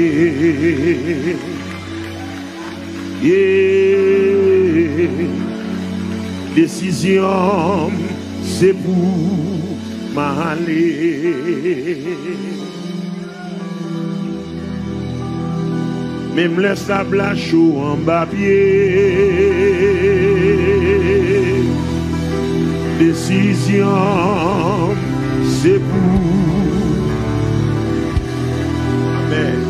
Yeah. Desizyon m se pou m ale. Menm lè sab la cho anba pye, desizyon m se pou. Amèn.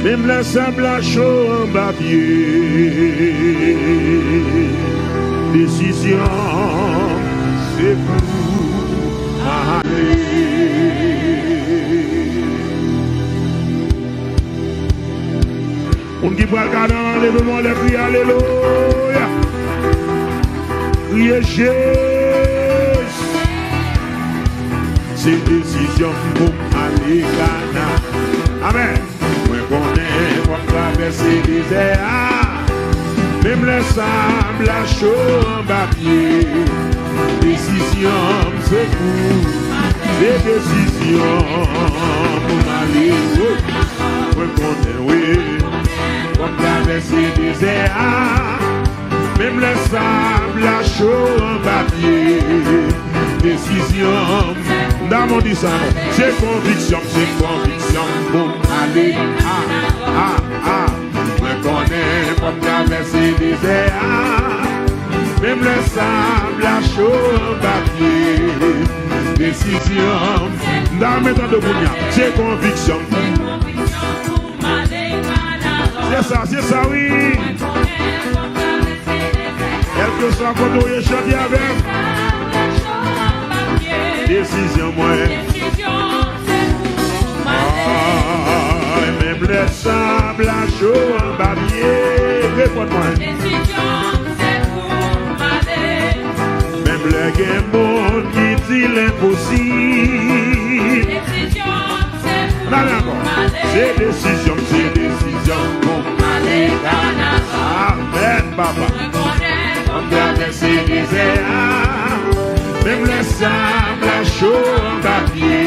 Menm lè sab la cho anba pye, desizyon m se pou ale. Moun ki pral Kana, leve men w anlè, kriye alelouya. Kriye Jezi. Se desizyon m pou m ale Kana. Amèn. Mwen konnen fò m travèse dezè a. Lè sab la cho anba pye, desizyon m se pou, se desizyon pou m ale. Wi. Mwen konnen, wi, w ap travèse dezè a. Menm lè sab la cho anba pye, desizyon m, n ta di sa non. Se konviksyon m, se konviksyon m pou m ale. A, a, a. Mwen konnen w ap travèse dezè a. Menm lè sab la cho anba pye, desizyon m, n ta renmen tande w kounye a. Se konviksyon m. Se sa, se sa, wi. Kèlkeswa kote w ye, chante avè m. Desizyon mwen. Ay, menm lè sab la cho anba pye. Reponn mwen. Menm lè gen moun ki di l enposib. N ale ankò. Se desizyon m, se desizyon m pou m ale Kanaan. Amèn, papa. Mwen konnen pou m travèse dezè a. Menm lè sab la cho anba pye.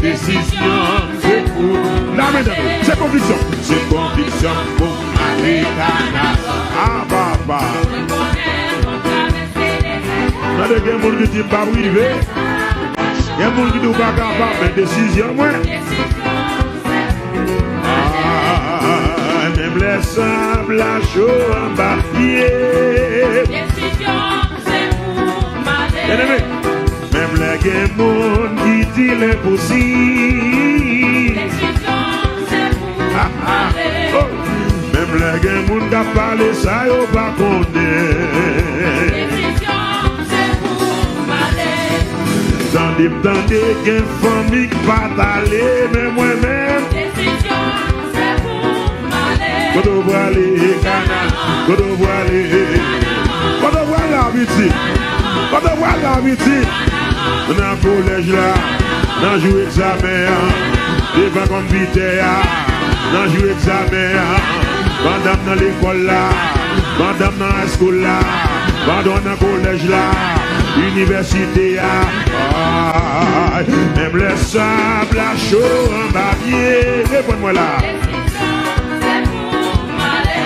Desizyon m se pou. N ta renmen tande. Se konviksyon m. Se konviksyon m pou m ale Kanaan. A, papa. Mwen konnen pou m travèse dezè a. Tande, gen moun ki di m p ap rive. Gen moun ki di w pa kapab, men desizyon mwen. Ah, menm lè sab la cho anba pye. Byeneme, menm lè gen moun ki di l enposib. Ah, ah, oh. Menm lè gen moun k ap pale sa yo pa konnen. Tande m tande gen fanmi k pa t ale, men mwen menm. Kote w prale? Kanaan. Kote w prale? Kote w prale la, pitit? Kote w prale la, pitit? Nan kolèj la, nan jou egzamen an, devan konpitè a, nan jou egzamen an, pandan m nan lekòl la, pandan m nan high school la, pandan w nan kolèj la, inivèsite a. Ay, menm lè sab la cho anba pye. Reponn mwen la.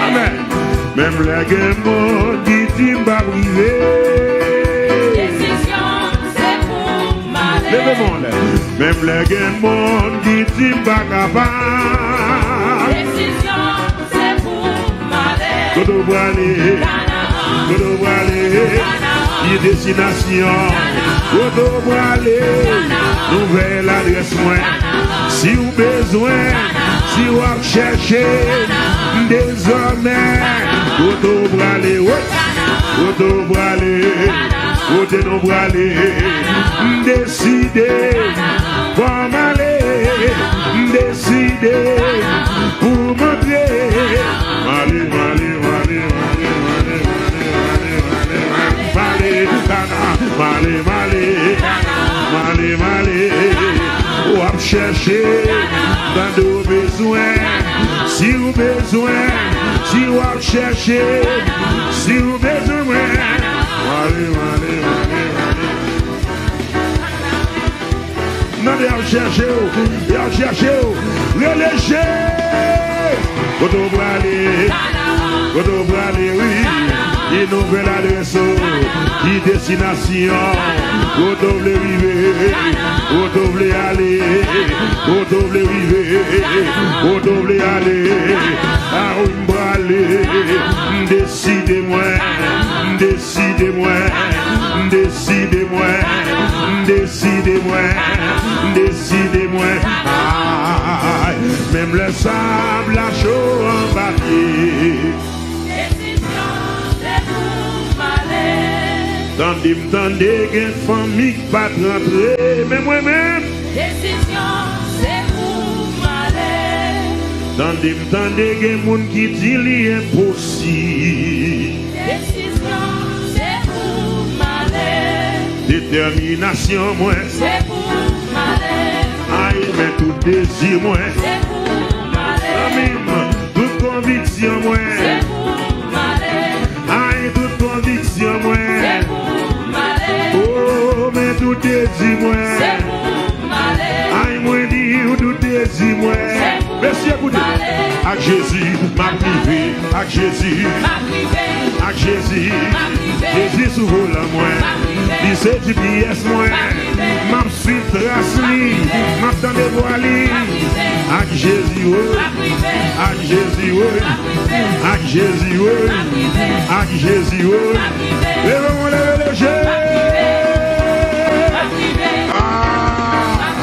Amèn. Menm lè gen moun ki di m p ap rive. Leve men w anlè. Menm lè gen moun ki di m pa kapab. Kote w prale? Kote w prale? Ki destinasyon? Kote w prale? Nouvèl adrès mwen. Si w bezwen, si w ap chèche m dezòmè, kote w prale? Wi. Kote w prale? Kote nou prale? M deside. Fò m ale. M deside pou m antre. M ale, m ale, m ale, m ale, m ale, m ale, m ale, m ale, m ale, Kana, m ale, m ale, m ale, m ale. W ap chèche, tande w bezwen. Si w bezwen, si w ap chèche, si w bezwen mwen. M ale, m ale, m ale, m ale. Nan de y ap chèche w, y ap chèche w. Rele Jezi. Kote w prale? Kote w prale, wi? Ki nouvèl adrès ou? Ki destinasyon? Kote w vle rive? Kote w vle ale? Kote w vle rive? Kote w vle ale? A wi m prale. M deside mwen. M deside mwen. M deside mwen. M deside mwen. M deside mwen. Ay, menm lè sab la cho anba pye. Desizyon se pou m ale. Tande m tande gen fanmi k pa t rantre, men mwen menm. Desizyon se pou m ale. Tande m tande gen moun ki di li enposib. Desizyon se pou m ale. Detèminasyon mwen. Se pou m ale. Ay, men tout dezi mwen. Se pou m ale. Zanmi m, tout konviksyon mwen. Se pou m ale. Di mwen. Se pou m ale. Ay, mwen di w tout dezi mwen. Se pou m ale. Mesye, koute. Ak Jezi, m ap rive. Ak Jezi. M ap rive. Ak Jezi. M ap rive. Jezi sou volan mwen. M ap rive. Li se G P S mwen. M ap rive. M ap swiv tras li. M ap tande vwa li. M ap rive. Ak Jezi, wi. M ap rive. Ak Jezi, wi. M ap rive. Ak Jezi, wi. M ap rive. Ak Jezi, wi. M ap rive. Leve mwen, leve leje. M ap rive. M ap rive. Ah,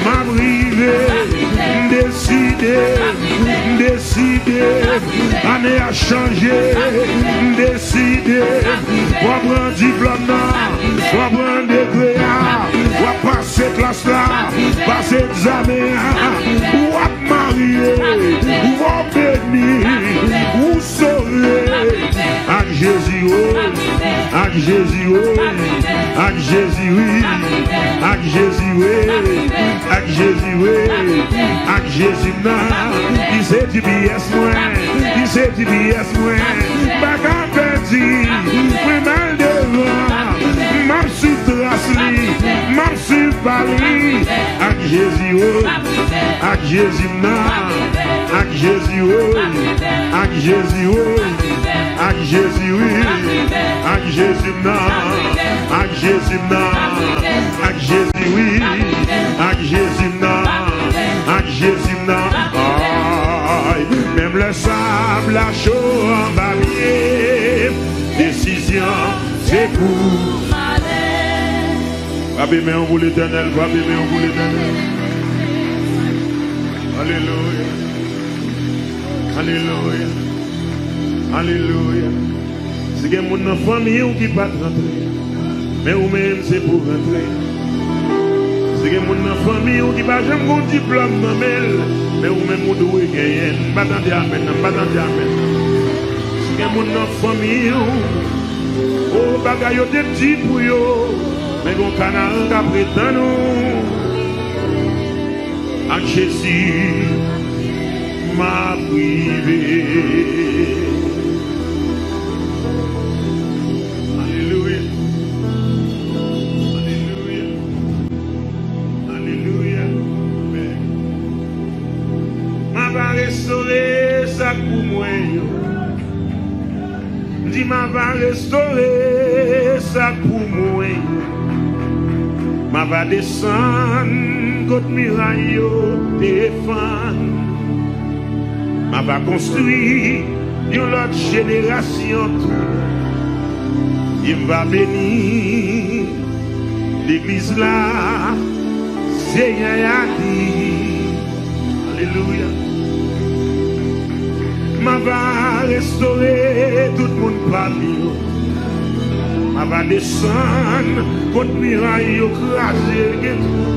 m ap rive. M ap rive. M deside. M ap rive. M deside. M ap rive. Ane a chanje. M ap rive. M deside. M ap rive. W ap pran diplòm nan. M ap rive. W ap pran degre a. M ap rive. W ap pase klas la. M ap rive. Pase egzamen an. M ap rive. W ap marye. M ap rive. W ap beni. M ap rive. W sove. M ap rive. Ak Jezi, wi. M ap rive. Ak Jezi, wi. M ap rive. Ak Jezi, wi. M ap rive. Ak Jezi, wi. M ap rive. Ak Jezi, wi. M ap rive. Ak Jezi m nan. M ap rive. Li se G P S mwen. M ap rive. Li se G P S mwen. M ap rive. M pa ka pèdi. M ap rive. Mwen m al devan. M ap rive. M ap swiv tras li. M ap rive. M ap swiv pa li. M ap rive. Ak Jezi, wi. M ap rive. Ak Jezi m nan. M ap rive. Ak Jezi, wi. M ap rive. Ak Jezi, wi. M ap rive. Ak Jezi, wi. M ap rive. Ak Jezi m nan. M ap rive. Ak Jezi m nan. M ap rive. Ak Jezi, wi. M ap rive. Ak Jezi m nan. M ap rive. Ak Jezi m nan. M ap rive. Ay, menm lè sab la cho anba pye m, desizyon se pou m ale. Frape men w pou Letènèl, frape men w pou Letènèl. Alelouya. Alelouya. Alelouya. Si gen moun nan fanmi w ki pa t rantre, men ou menm se pou w rantre. Si gen moun nan fanmi w ki pa janm gon diplòm nan men l, men ou menm ou dwe genyen l. M pa tande amèn nan, m pa tande amèn nan. Si gen moun nan fanmi w, o, bagay yo te di pou yo, men gon Kanaran k ap ret tann ou. Ak Jezi, m ap rive. Alelouya. Alelouya. Alelouya. Amèn. M ava restore sa k pou mwen yo. M di, m ava restore sa k pou mwen. M ava desann kot miray yo te fann. M ava konstwi yon lòt jenerasyon tou. E m va beni legliz la, Senyè a di. Alelouya. M ava restore tout moun pa m yo. M ava desann kot miray yo kraze gen twou.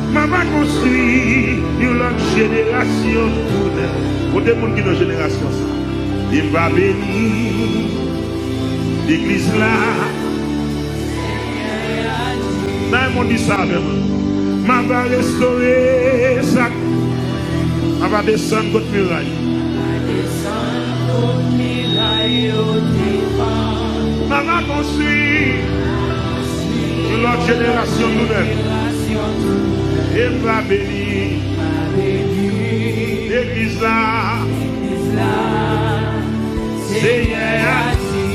M ava konstwi yon lòt jenerasyon tou nèf. Kote moun ki nan jenerasyon sa? E m va beni legliz la. Nan yon moun di sa avè mwen. M ava restore sa. M ava desann kot miray. M ava konstwi yon lòt jenerasyon tou nèf. E m va beni legliz la. Senyè a di,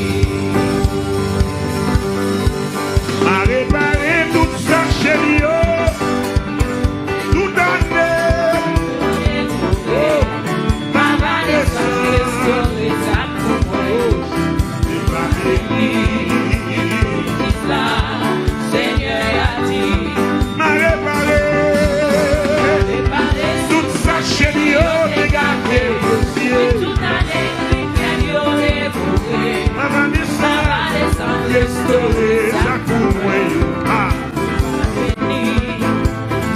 m a repare tout sa k cheri yo, tout ane. Oh, m a va desann. M a repare tout sa cheni yo te gate. M a desann, restore sa pou mwen yo. Ah.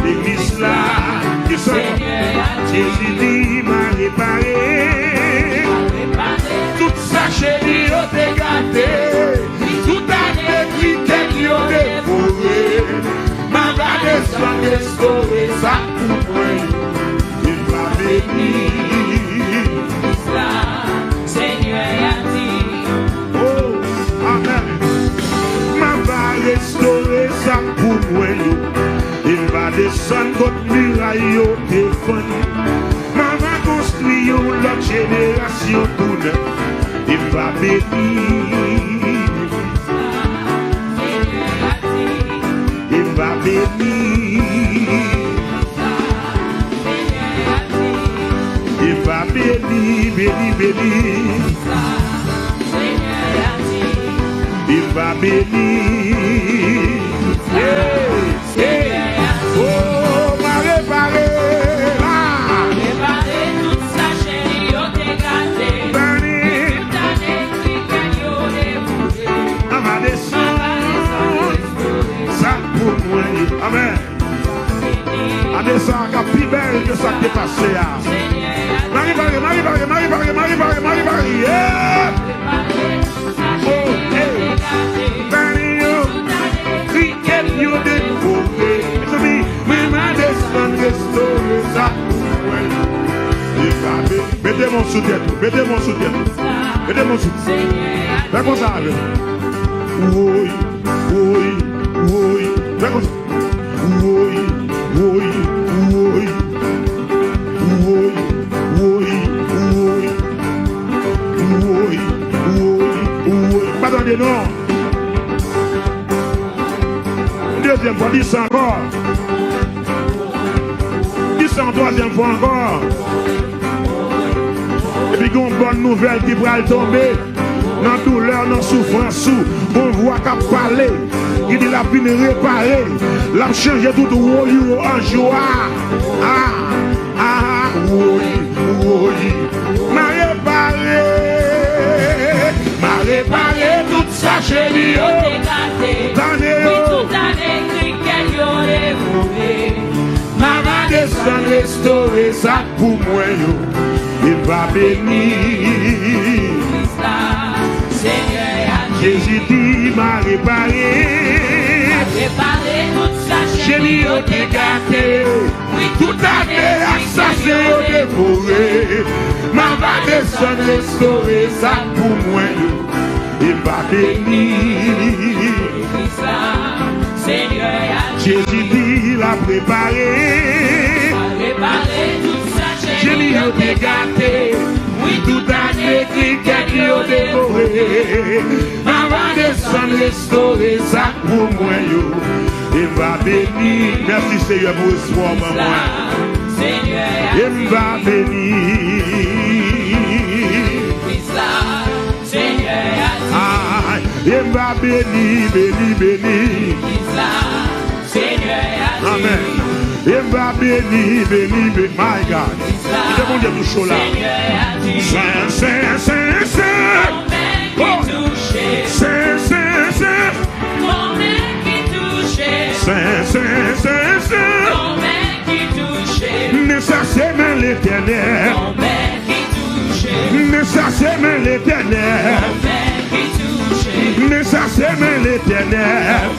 Legliz la, ki sa? Jezi di, m a repare tout sa cheni yo te gate. Tout ane kriket yo devore. M a va desann restore sa pou mwen. E m a beni. Senyè a di. Oh, amèn. M a va restore sa pou mwen desann kot miray yo te fann. M a va konstwi yon lòt jenerasyon tou nèf. E m va beni. E m va beni. E m va beni, beni, beni. E m va beni. Hey, hey. Oh, m a repare la. Repare tout sa cheni yo te gate. Beni. Tout ane kriket yo devoure. An va desann. Sa k pou mwen ye. Amèn. Ane sa a ka pi bèl ke sa k te pase a. M a repare, m a repare, m a repare, m a repare, m a repare, m a repare. Yeah! Oh, hey. Beni yo, kriket yo devore. Mezanmi, mwen m a desann restore sa pou mwen. E pa be-, mete men w sou tèt ou, mete men w sou tèt ou. Mete men w sou. Fè konsa avè m. Woy, woy, woy. Fè konsa. Woy, woy, woy. Woy, woy, woy. Woy, woy, woy. Pa tande non. Dezyèm fwa, di sa ankò. Di sa yon twazyèm fwa ankò. Epi gen yon bòn nouvèl ki pral tonbe. Nan doulè, nan soufrans ou, gon vwa k ap pale. Li di l ap vin repare. L ap chanje tout woyo an jwa. Ah, ah, woy, woy. M a repare. M a repare tout sa cheni yo. Tande yo. Tout ane kriket yo devore. M a va desann restore sa pou mwen yo, e m va beni. Jezi di, m a repare. Cheni yo te gate. Tout ane asasen yo devore. M a va desann restore sa pou mwen yo, e m va beni. Jezi di l ap repare. Cheni yo te gate. Wi, tout ane kriket yo devore. M a va desann restore sa k pou mwen yo. E m va beni. Mèsi, Seyè, pou espwa w ban mwen. E m va beni. Ay, e m va beni, beni, beni. Amèn. E m va beni, beni, beni. My God. Kite Bondye touche w la. Sen, sen, sen, sen. Oh. Sen, sen, sen. Sen, sen, sen, sen. Men sa se men Letènèl. Men sa se men Letènèl. Men sa se men Letènèl.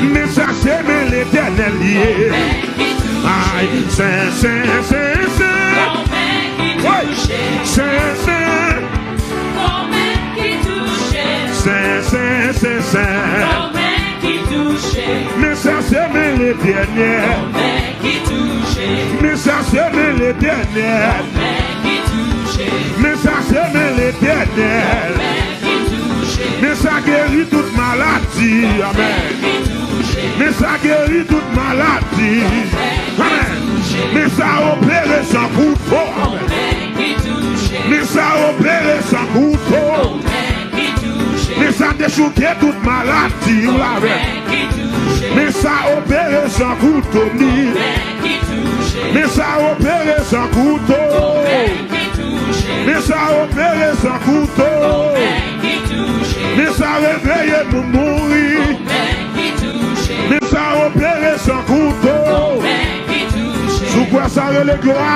Men sa se men Letènèl li ye. Ay, sen, sen, sen, sen. Woy! Sen, sen. Sen, sen, sen, sen. Men sa se men Letènèl. Men sa se men Letènèl. Men sa se men Letènèl. Men sa geri tout maladi. Amèn. Men sa geri tout maladi. Amèn. Men sa opere san kouto. Amèn. Men sa opere san kouto. Men sa dechouke tout maladi ou lavel. Men sa opere san kouto ni. Men sa opere san kouto. Men sa opere san kouto. Men sa reveye moun mouri. Men sa opere san kouto. Si w kwè sa, rele glwa.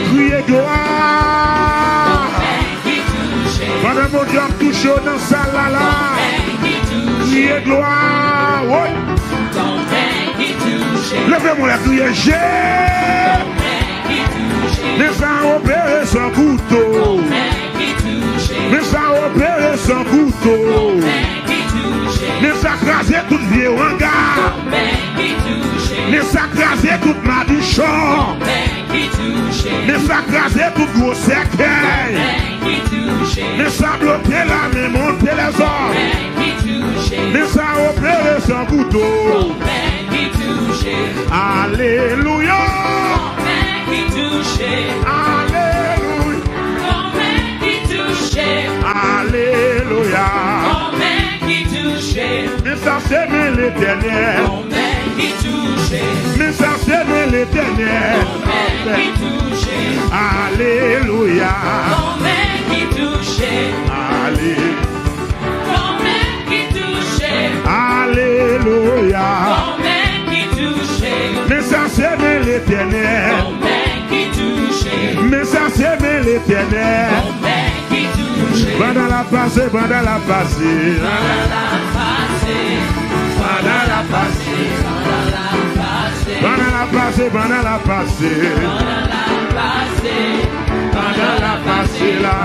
Kriye glwa. Pandan Bondye ap touche w nan sal la la. Kriye glwa. Woy. Leve men w la, kriye Je. Men sa opere san kouto. Men sa opere san kouto. Men sa kraze tout vye wanga. Men sa kraze tout madichon. Men sa kraze tout gwo sèkèy. Men sa bloke lame monte lèzòm. Men sa opere san kouto. Alelouya. Alelouya. Alelouya. Men sa se men Letènèl. Men sa se men Letènèl. Alelouya. Ale. Alelouya. Men sa se men Letènèl. Men sa se men Letènèl. Pandan l ap pase, pandan l ap pase. Pandan l ap pase, pandan l ap pase. Pandan l ap pase la.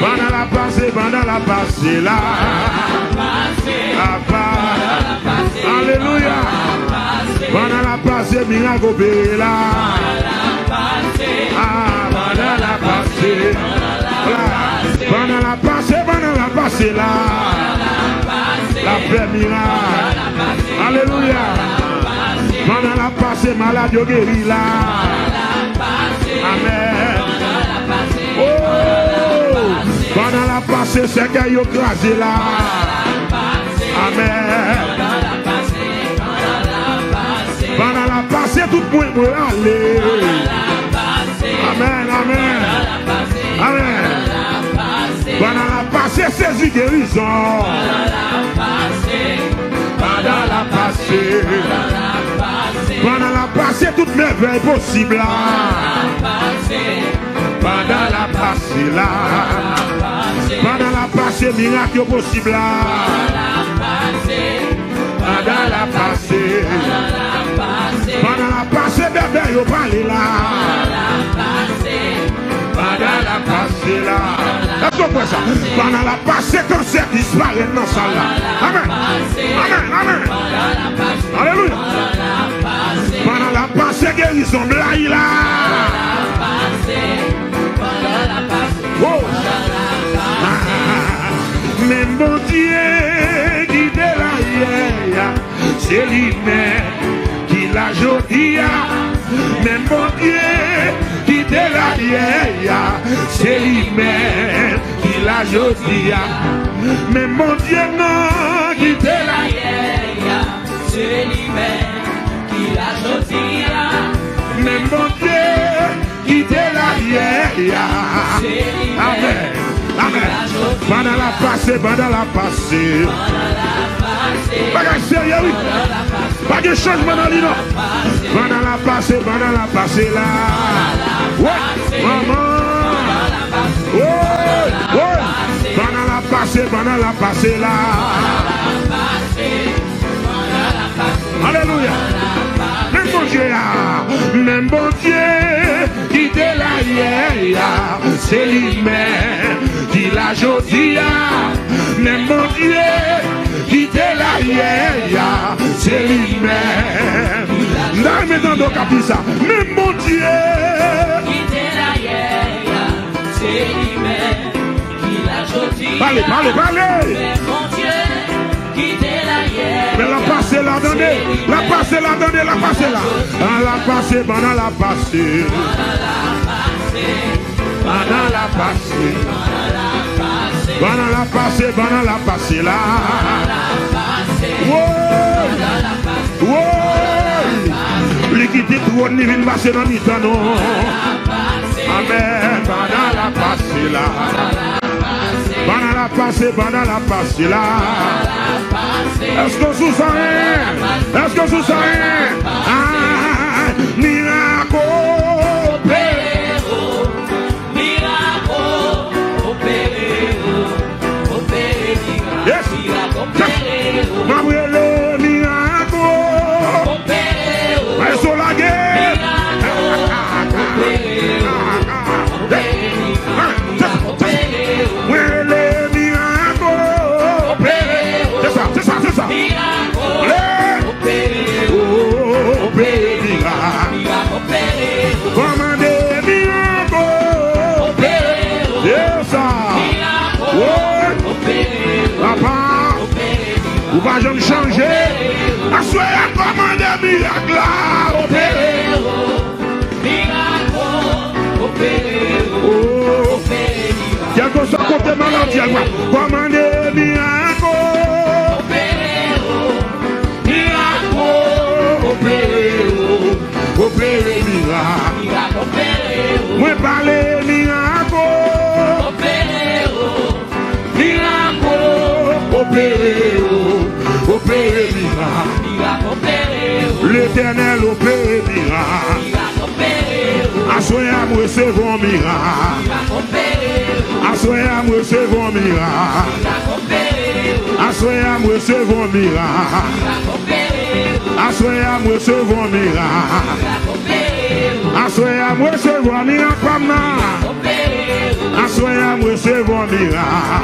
Pandan l ap pase, pandan l ap pase la. Apa. Alelouya. Pandan l ap pase, mirak opere la. Ah, pandan l ap pase. Pandan l ap pase, pandan l ap pase la. L ap fè mirak. Alelouya. Pandan l ap pase, malad yo geri la. Amèn. Oh! Pandan l ap pase, sèkèy yo kraze la. Amèn. Pandan l ap pase, tout mwen mwen ale. Amèn, amèn. Amèn. Pandan l ap pase, sezi gerizon. Pandan l ap pase. Pandan l ap pase, tout mèvèy posib la. Pandan l ap pase la. Pandan l ap pase, mirak yo posib la. Pandan l ap pase. Pandan l ap pase, bèbè yo pale la. Pandan l ap pase la. Èske w kwè sa? Pandan l ap pase, kansè disparèt nan sal la. Amèn. Amèn, amèn. Alelouya. Pandan l ap pase, gerizon blayi la. Oh. Menm Bondye ki te la yè a, se li menm ki la jodi a. Menm Bondye ki te la yè a, se li menm ki la jodi a. Menm Bondye nan ki te la yè a, se li menm ki la jodi a. Menm Bondye ki te la yè a. Amèn. Amèn. Pandan l ap pase, pandan l ap pase. Bagay serye, wi. Pa gen chanjman nan li, non. Pandan l ap pase, pandan l ap pase la. Wi, manman. Wi, wi. Pandan l ap pase, pandan l ap pase la. Alelouya. Menm Bondye a, menm Bondye ki te la yè a, se li menm ki la jodi a. Menm Bondye ki te la yè a, se li menm. M ta renmen tande w k ap di sa. Menm Bondye. Ki te la yè a, se li menm ki la jodi a. Pale, pale, pale. Menm Bondye ki te la yè a. Men l ap pase la, tande. L ap pase la, tande, l ap pase la. An l ap pase, pandan l ap pase. Pandan l ap pase. Pandan l ap pase, pandan l ap pase la. Woy! Woy! Li kite twòn li vin pase nan mitan nou. Amèn. Pandan l ap pase la. Pandan l ap pase, pandan l ap pase la. Èske w sou sa, en? Èske w sou sa, en? Ah, mirak opere. Mirak opere, opere mirak. Yes. Mirak opere. M ap rele mirak opere. Maestro lage. Mirak opere, opere mirak. Mirak opere. Mwen rele mirak. Maladi a va kòmande mirak o. Mirak o, opere o, opere mirak. Mwen pale mirak o. Mirak o, opere o, opere mirak. Letènèl opere mirak. Aswè a m resevwa yon mirak. Aswè a m resevwa yon mirak. Aswè a m resevwa yon mirak. Aswè a m resevwa yon mirak. Aswè a m resevwa mirak pa m nan. Aswè a m resevwa mirak.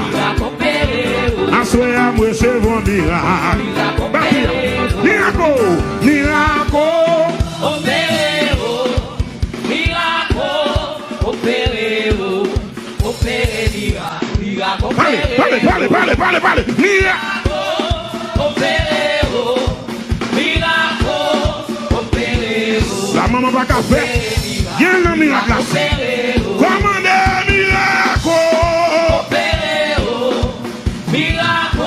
Aswè a m resevwa mirak. Bati a. Mirak o, mirak o. Opere o, mirak o, opere o, opere mirak, mirak, pale, opere pale, o. Pale, pale, pale, pale, pale. Mirak. Mirak o, opere o, mirak o, opere o. Sa manman pa ka fè, gen nan mirak la. Kòmande mirak o. Opere o, mirak o,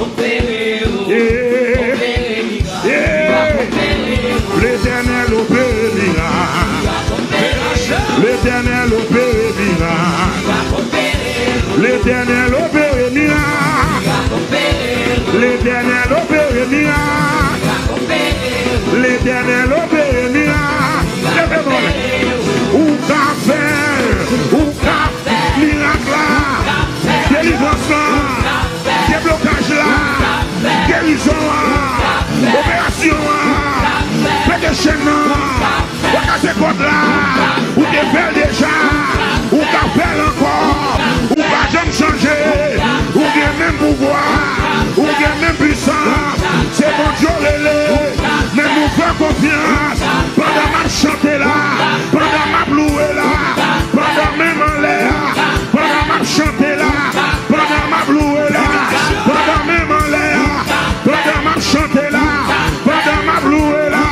opere o, yeah, opere mirak, yeah, mirak opere o. Letènèl opere mirak. Letènèl opere mirak. Letènèl opere mirak. Letènèl opere mirak. Letènèl opere mirak. Leve men w. Ou ka fè l. Ou ka fè mirak la. Delivrans la. Deblokaj la. Gerizon an. Operasyon an. Pete chèn nan. Ou kase kòd la, ou te fè l deja, ou ka fè l ankò, ou pa janm chanje, ou gen menm pouvwa, ou gen menm pwisans, se Bondye w rele, men nou fè konfyans, pandan m ap chante la, pandan m ap louwe la, pandan men m anlè a, pandan m ap chante la, pandan m ap louwe la, pandan men m anlè a, pandan m ap chante la, pandan m ap louwe la,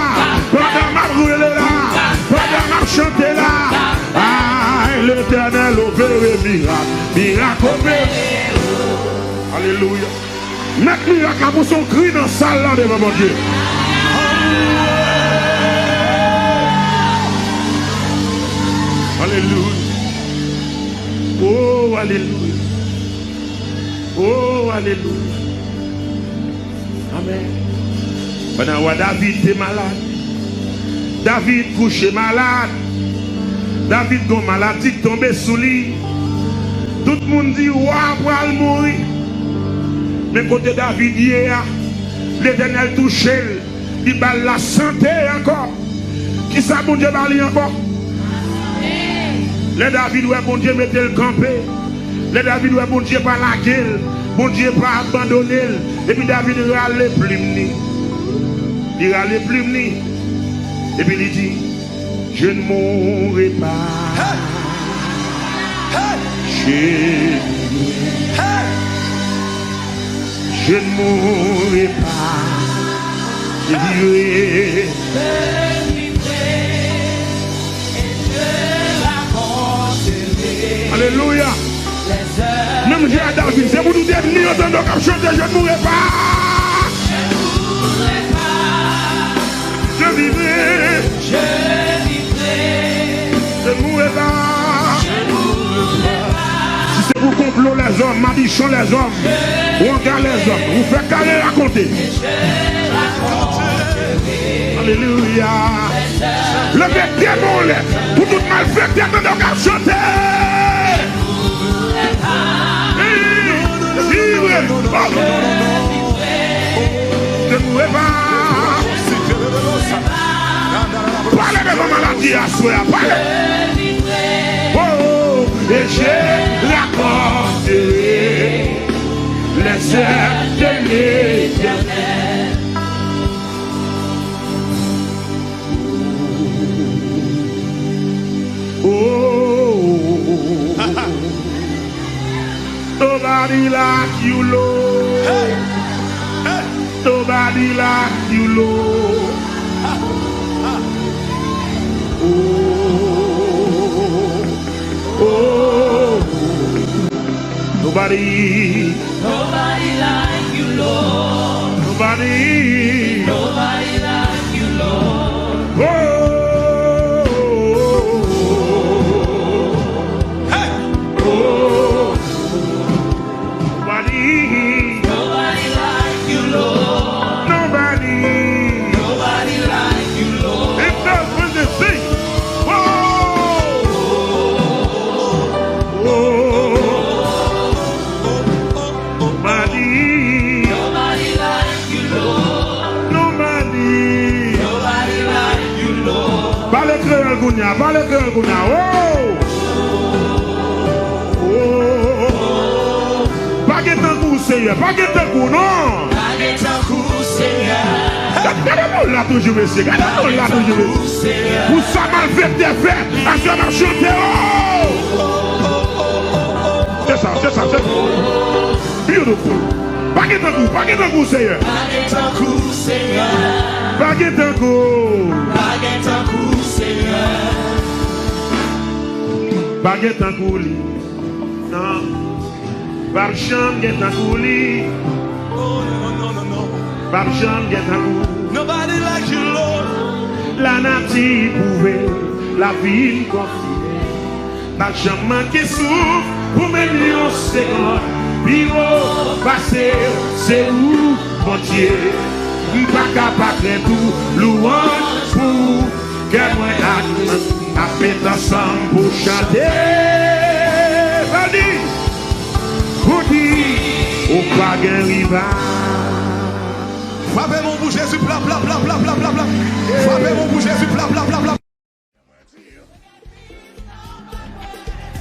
pandan m ap rele la, pandan m ap chante la. Ay, Letènèl opere mirak, mirak opere. Alelouya. Mèt mirak la pou se yon kri nan sal la devan Bondye. Alelouya. Oh, alelouya. Oh, alelouya. Amèn. Pandan wa David te malad, David kouche malad. David gon maladi k tonbe sou li. Tout moun di wa pral mouri. Men kote David ye a, Letènèl touche l. Li ba l lasante ankò. Kisa Bondye ba li ankò? Lè David wè Bondye mete l kanpe, lè David wè Bondye pa lage l, Bondye pa abandone l, epi David rale plim li. Li rale plim li, epi li di, Je ne mourrai pas. Hey! Hey! Je ne mourrai pas. Hey! Je ne mourrai pas, je vivrai. Alelouya. Menm jan a David, se pou nou te vini yo tande w k ap chante, Je ne mourrai pas. Je vivrai. Je ne mourrai pas. Si se pou konplo lèzòm, madichon lèzòm, wanga lèzòm, ou fè kare rakonte. Alelouya. Leve de men w anlè pou tout malfektè tande w k ap chante. Wi, wi. Oh. Je ne mourrai pas. Pale devan maladi aswè a, pale. Oh, et je raconterai les œuvres de l'Éternel. Oh, nobody like you, Lord. Hey! Hey! Nobody like you, Lord. Oh, oh. Nobody. Nobody like you, Lord. Nobody. Nobody like you, Lord. Oh. Hey. Oh. Nobody. Nobody like you, Lord. Nobody. Nobody like you, Lord. Lift up when they sing. Oh. Oh. Nobody. Nobody like you, Lord. Nobody. Nobody like you, Lord. Pale kreyòl kounye a, pale kreyòl kounye a. Oh! Oh! Pa gen tankou w, Senyè, pa gen tankou w, non! Pa gen tankou w, Senyè. Gade, gade moun la toujou, mesye, gade moun la toujou, mesye. Pou sa malfektè fè, aswè m ap chante, oh! Se sa, se sa, se sa. Beautiful. Pa gen tankou, pa gen tankou, Senyè. Pa gen tankou, Senyè. Pa gen tankou. Pa gen tankou, Senyè. Pa gen tankou li. Non. P ap janm gen tankou li. P ap janm gen tankou. Nobody like you, Lord. Lanati pwouve, lavi n konfime. Pa janm manke souf pou menm yon segonn. Pi wo pase w, se ou, Bondye. M pa ka pa krent ou, louwanj pou ou. Kè mwen ak ap met ansanm pou chante. Bandi, pou di ou pa gen rival. Frape men w pou Jezi, pla, pla, pla. Frape men w pou Jezi, pla, pla, pla, pla.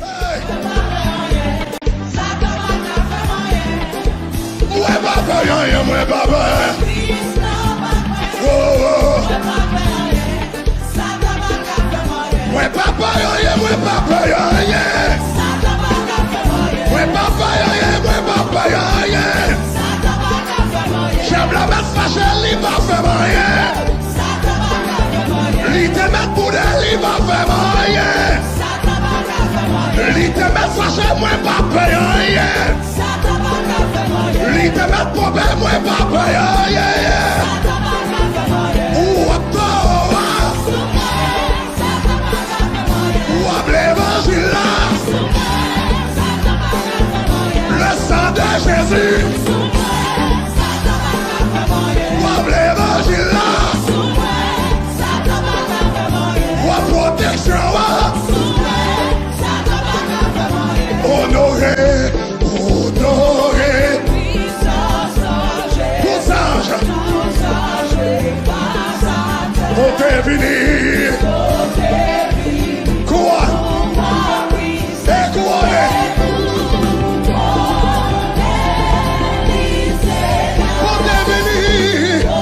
Hey! Mwen pa pè anyen, mwen pa pè. Oh, oh. Mwen pa pè anyen, mwen pa pè anyen. Mwen pa pè anyen, mwen pa pè anyen. Djab la mèt fache, li pa fè m anyen. Li te mèt boude, li pa fè m anyen. Li te mèt fache, mwen pa fè anyen. Li te mèt twonpe, mwen pa fè anyen. Ou ap tò a. W ap levanjil la. Le sang de Jésus. W ap levanjil la. W ap pwoteksyon an. Onore. Onore. Tout zanj. Monte vini. Kouwòn. E kouwone. Monte vini. Oh.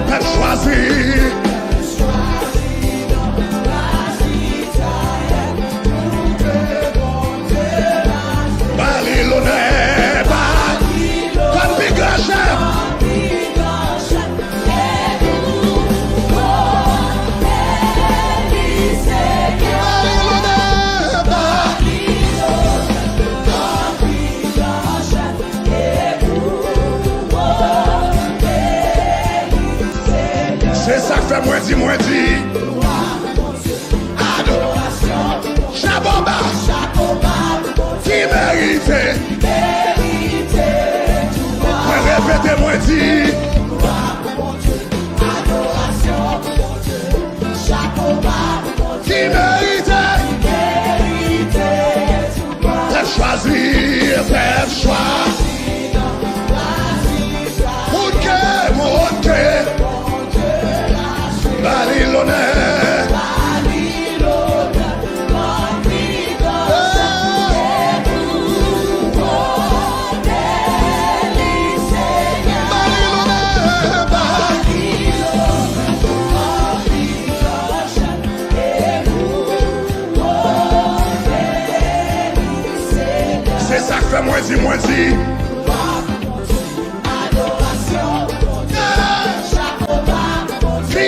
Pèp chwazi. Ba li lonè, ba li kòm pi gran chèf. Ba li lonè, ba li Se sa k fè mwen di, mwen di, adorasyon, chapo ba, ki merite. Mwen repete, mwen di, adorasyon, chapo ba, ki merite. Pèp chwazi, pèp chwazi. Monte, monte. Ba li lonè. Ba li lonè, ba li Se sa k fè mwen di, mwen di. Adorasyon, chapo ba, ki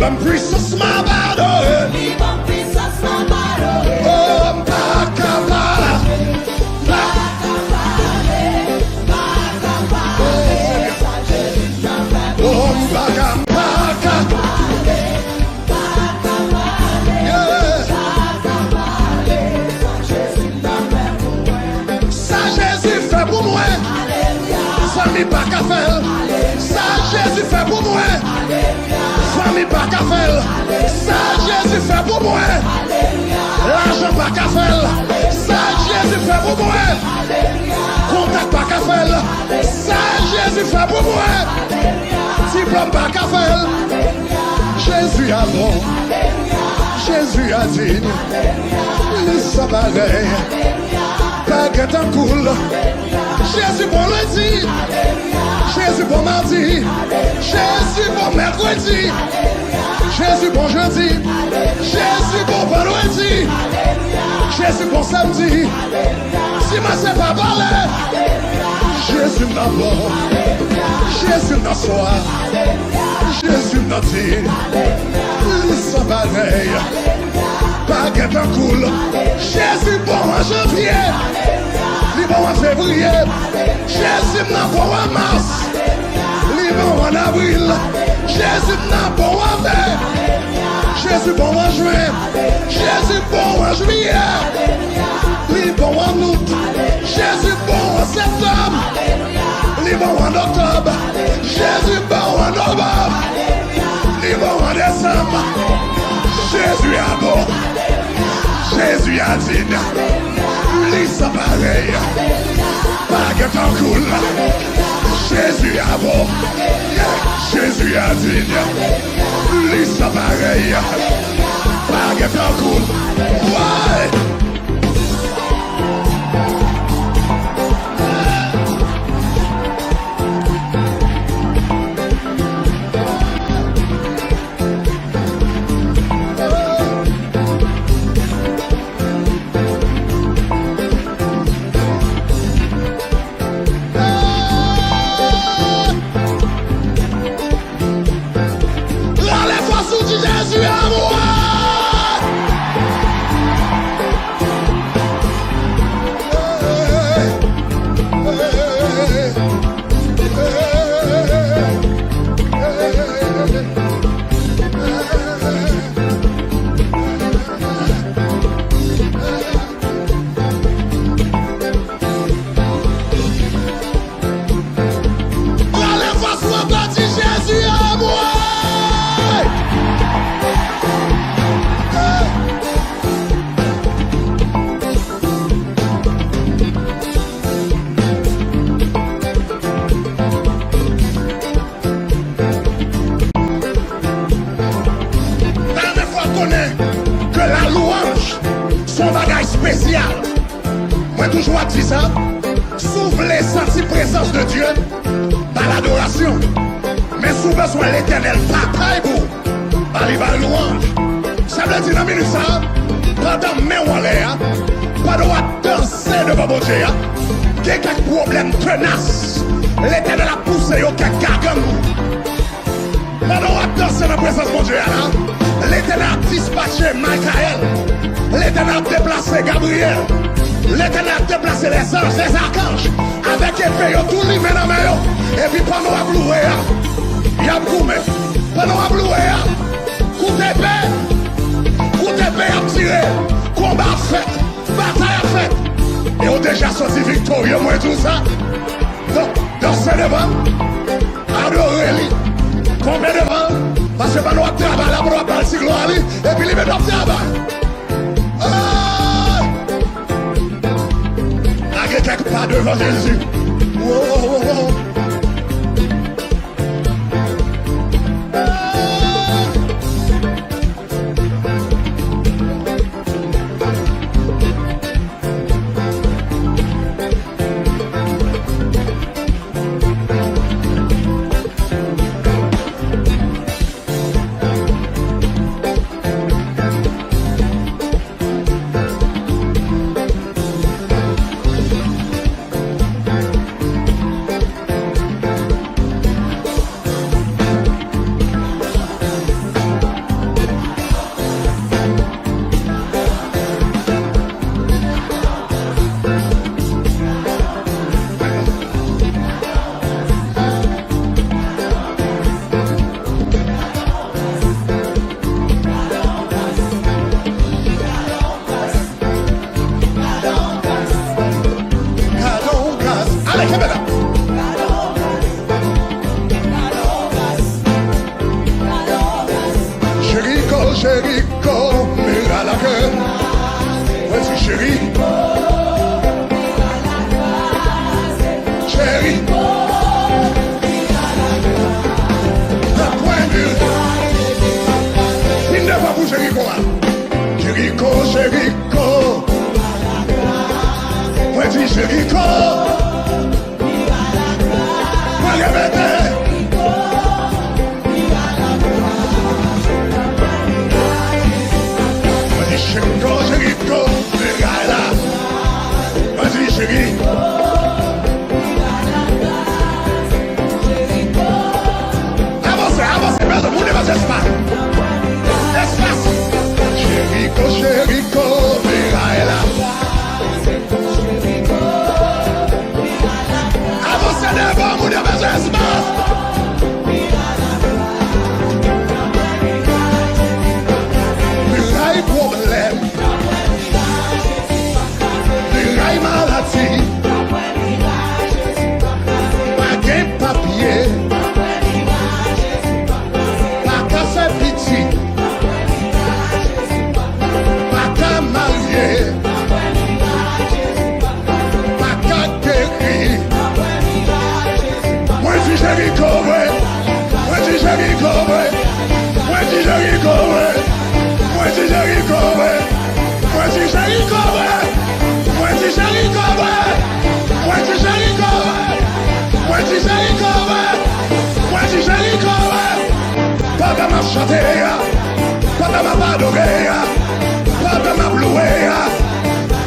Ban m pwisans m ap adore. Li ban m pwisans m ap adore. Oh, m pa ka pale. Pa ka pale, pa ka pale. Sa Jezi fè pou mwen. Oh, m pa ka, m pa ka. Pa ka pale, pa ka pale. Yeah. Pa ka pale, sa Jezi fè pou mwen. Sa Jezi fè pou mwen. Alelouya. Zanmi pa ka fè l. Alelouya. Sa Jezi fè pou mwen. Alelouya. Fanmi pa ka fè l. Sa Jezi fè pou mwen. Lajan pa ka fè l. Sa Jezi fè pou mwen. Kontak pa ka fè l. Sa Jezi fè pou mwen. Diplòm pa ka fè l. Jezi a bon. Jezi a diy. Li san parèy. Pa gen tankou l. Jezi bon lendi. Jezi bon madi. Jezi bon mèkredi. Jezi bon jedi. Jezi bon vandredi. Jezi bon samdi. Dimanch se pa pale. Jezi m nan bon. Jezi m nan swa. Jezi m nan diy. Li san parèy. Pa gen tankou l. Jezi bon an janvye. Li bon an fevriye. Jezi m nan bon an mas. Li bon an avril. Jezi m nan bon an me. Jezi bon an jen. Jezi bon an jiyè. Li bon an out. Jezi bon an septanm. Li bon an oktòb. Jezi bon an novanm. Li bon an desanm. Jezi a bon. Jezi a diy. Li san parèy. Pa gen tankou l. Jezi a bon. Yeah. Jezi a diy. Li san parèy. Pa gen tankou l. Woy! Rale fòs ou di Jezi a mwen. Rale fòs mwen, di Jezi a mwen. Mwen renmen fè w konnen ke la louanj se yon bagay espesyal. Mwen toujou ap di sa, si w vle santi prezans de Dye, ba l adorasyon. Men si w bezwen Letènèl batay pou w, ba li, ba l louanj. Sa vle di nan minit sa a, pandan men w anlè a, pandan w ap danse devan Bondye a, gen kèk pwoblèm tenas Letènèl ap pouse yo, kèk gagann ou. Pandan w ap danse nan prezans Bondye a la, Letènèl ap dispatche Mikayèl. Letènèl ap deplase Gabriyèl. Letènèl ap deplase lèzanj, lèzakanj, avèk epe yo tou limen nan men yo. Epi pandan w ap louwe a, y ap goumen. Pandan w ap louwe a, kout epe, kout epe y ap tire. Konba ap fèt, batay ap fèt. E w deja soti viktorye, mwen di w sa. Donk, danse devan l, adore li, tonbe devan l, paske pandan w ap travay la, pandan w ap ba l ti glwa li, epi li menm l ap travay. Hey! Lage kèk pa devan Jezi. Wo, wo, wo, wo. Kenbe la. Jeriko, Jeriko, mira la kè. Mwen di Jeriko. Jeriko. Vin devan pou Jeriko a. Jeriko, Jeriko. Mwen di Jeriko. Mwen repete. Mwen di Jeriko, Jeriko, miray la. Mwen di Jeriko. Avanse, avanse, bezwen moun yo bezwen espas. Espas. Jeriko, Jeriko, miray la. Avanse devan, moun yo bezwen espas. Miray pwoblèm. Miray maladi. Pa gen papye. Pa ka fè pitit. Pa ka marye. Pa ka geri. Mwen di Jeriko vre. Mwen di Jeriko vre. Mwen di Jeriko vre. Mwen di Jeriko vre. Mwen di Jeriko vre. Mwen di Jeriko vre. Mwen di Jeriko vre. Mwen di Jeriko vre. Mwen di Jeriko vre. Pandan m ap chante a, pandan m ap adore a, pandan m ap louwe a,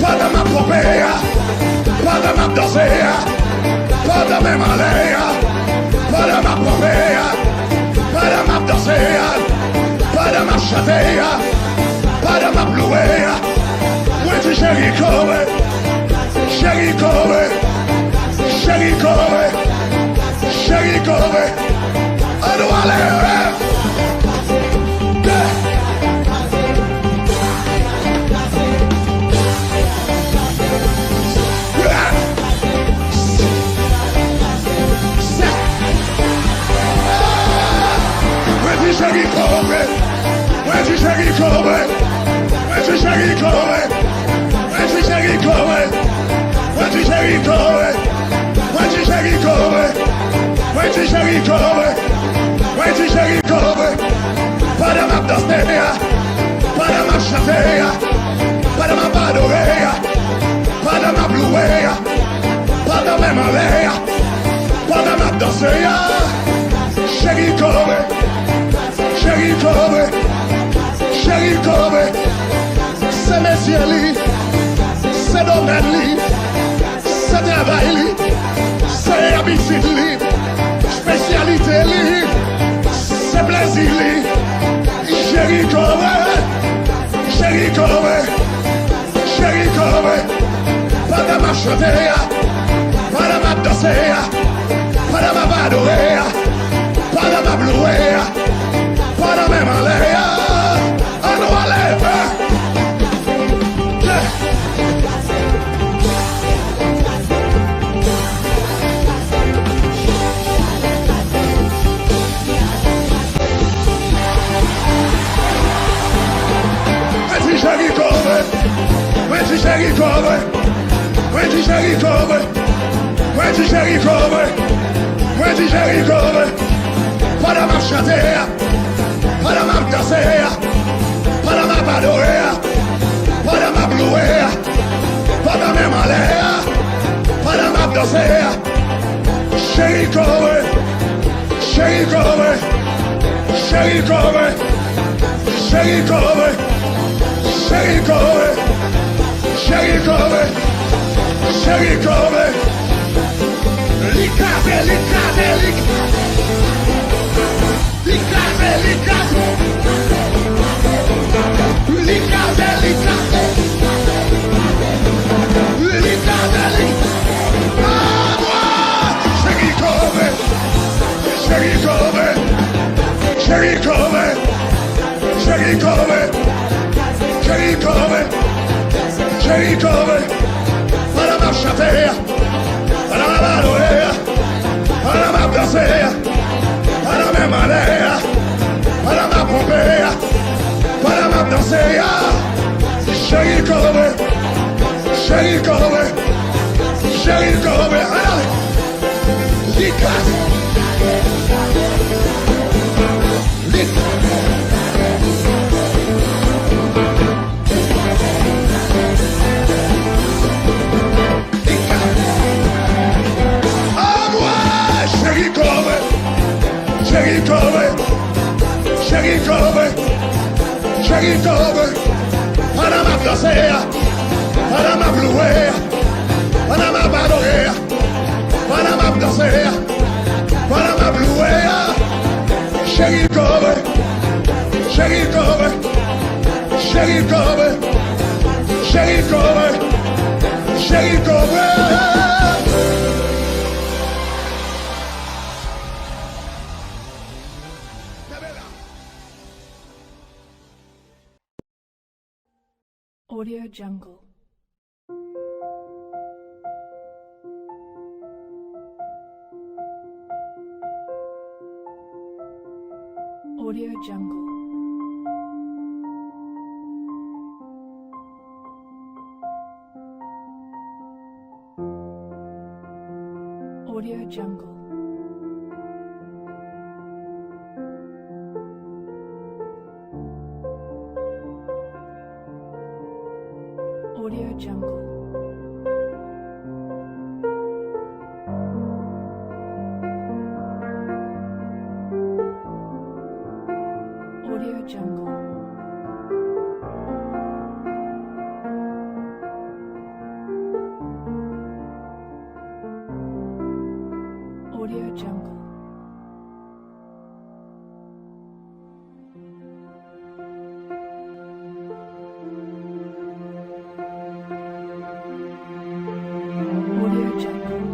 pandan m ap ponpe a, pandan m ap danse a, pandan men m anlè a, pandan m ap ponpe a, pandan m ap danse a, pandan m ap chante a, pandan m ap louwe a, mwen di Jeriko vre, Jeriko vre, Jeriko vre, Jeriko vre. Ann ale, eh! Mwen di Jeriko vre. Mwen di Jeriko vre. Mwen di Jeriko vre. Mwen di Jeriko vre. Mwen di Jeriko vre. Mwen di Jeriko vre. Mwen di Jeriko vre. Mwen di Jeriko vre. Pandan m ap danse a, pandan m ap chante a, pandan m ap adore a, pandan m ap louwe a, pandan men m anlè a, pandan m ap danse a, Jeriko vre, Jeriko vre, Jeriko vre. Se metye li, se domèn li, se travay li, se abitid li, espesyalite li, se plezi li. Jeriko vre, Jeriko vre, Jeriko vre. Pandan m ap chante a, pandan m ap danse a, pandan m ap adore a, pandan m ap louwe a, pandan men m anlè a. Ann ale, eh! Yeah! Mwen di Jeriko vre. Mwen di Jeriko vre. Mwen di Jeriko vre. Mwen di Jeriko vre. Mwen di Jeriko vre. Pandan m ap chante a, pandan m ap danse a, pandan m ap adore a, pandan m ap louwe a, pandan men m anlè a, pandan m ap danse a, Jeriko vre, Jeriko vre, Jeriko vre, Jeriko vre, Jeriko vre, Jeriko vre, Jeriko vre. Li kraze, li kraze, li kraze. Li kraze, li kraze. Li kraze, li kraze. Li kraze, li. Ah, bwa! Jeriko vre. Jeriko vre. Jeriko vre. Jeriko vre. Jeriko vre. Jeriko vre. Pandan m ap chante a, pandan m ap Cheri Kove, Cheri Kove, ann ale. Li kras. Li kras. Li kras. Anmwe, Cheri Kove, Cheri Kove, Cheri Kove, Cheri Kove. Pandan m ap danse a, pandan m ap louwe a, pandan m ap adore a, pandan m ap danse a, pandan m ap louwe a, Cheri Kove, Cheri Kove, Cheri Kove, Cheri Kove, Cheri Kove. Audio Jungle. Audio Jungle. Audio Jungle. Audio Jungle. Audio Jungle. Audio Jungle. Audio Jungle.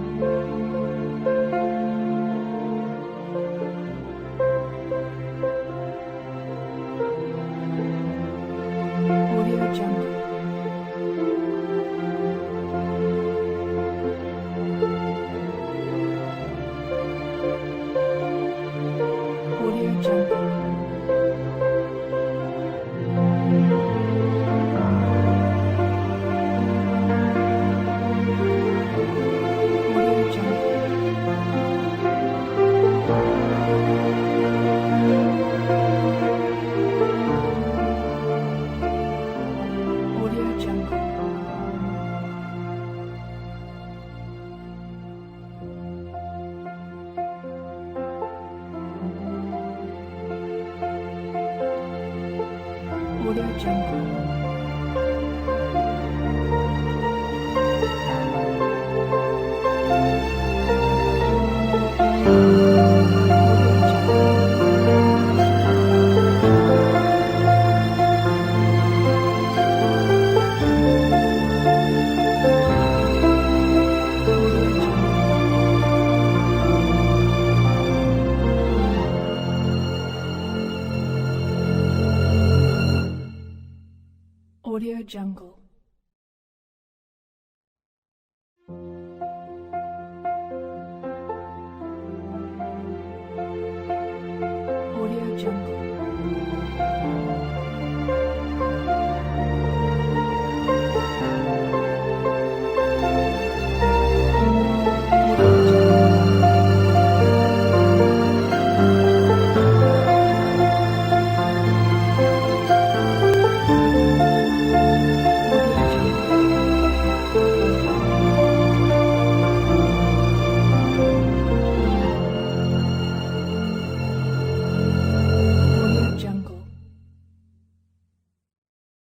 Audio Jungle. Audio Jungle. Audio Jungle. Audio Jungle. Audio Jungle. Audio Jungle. Audio Jungle.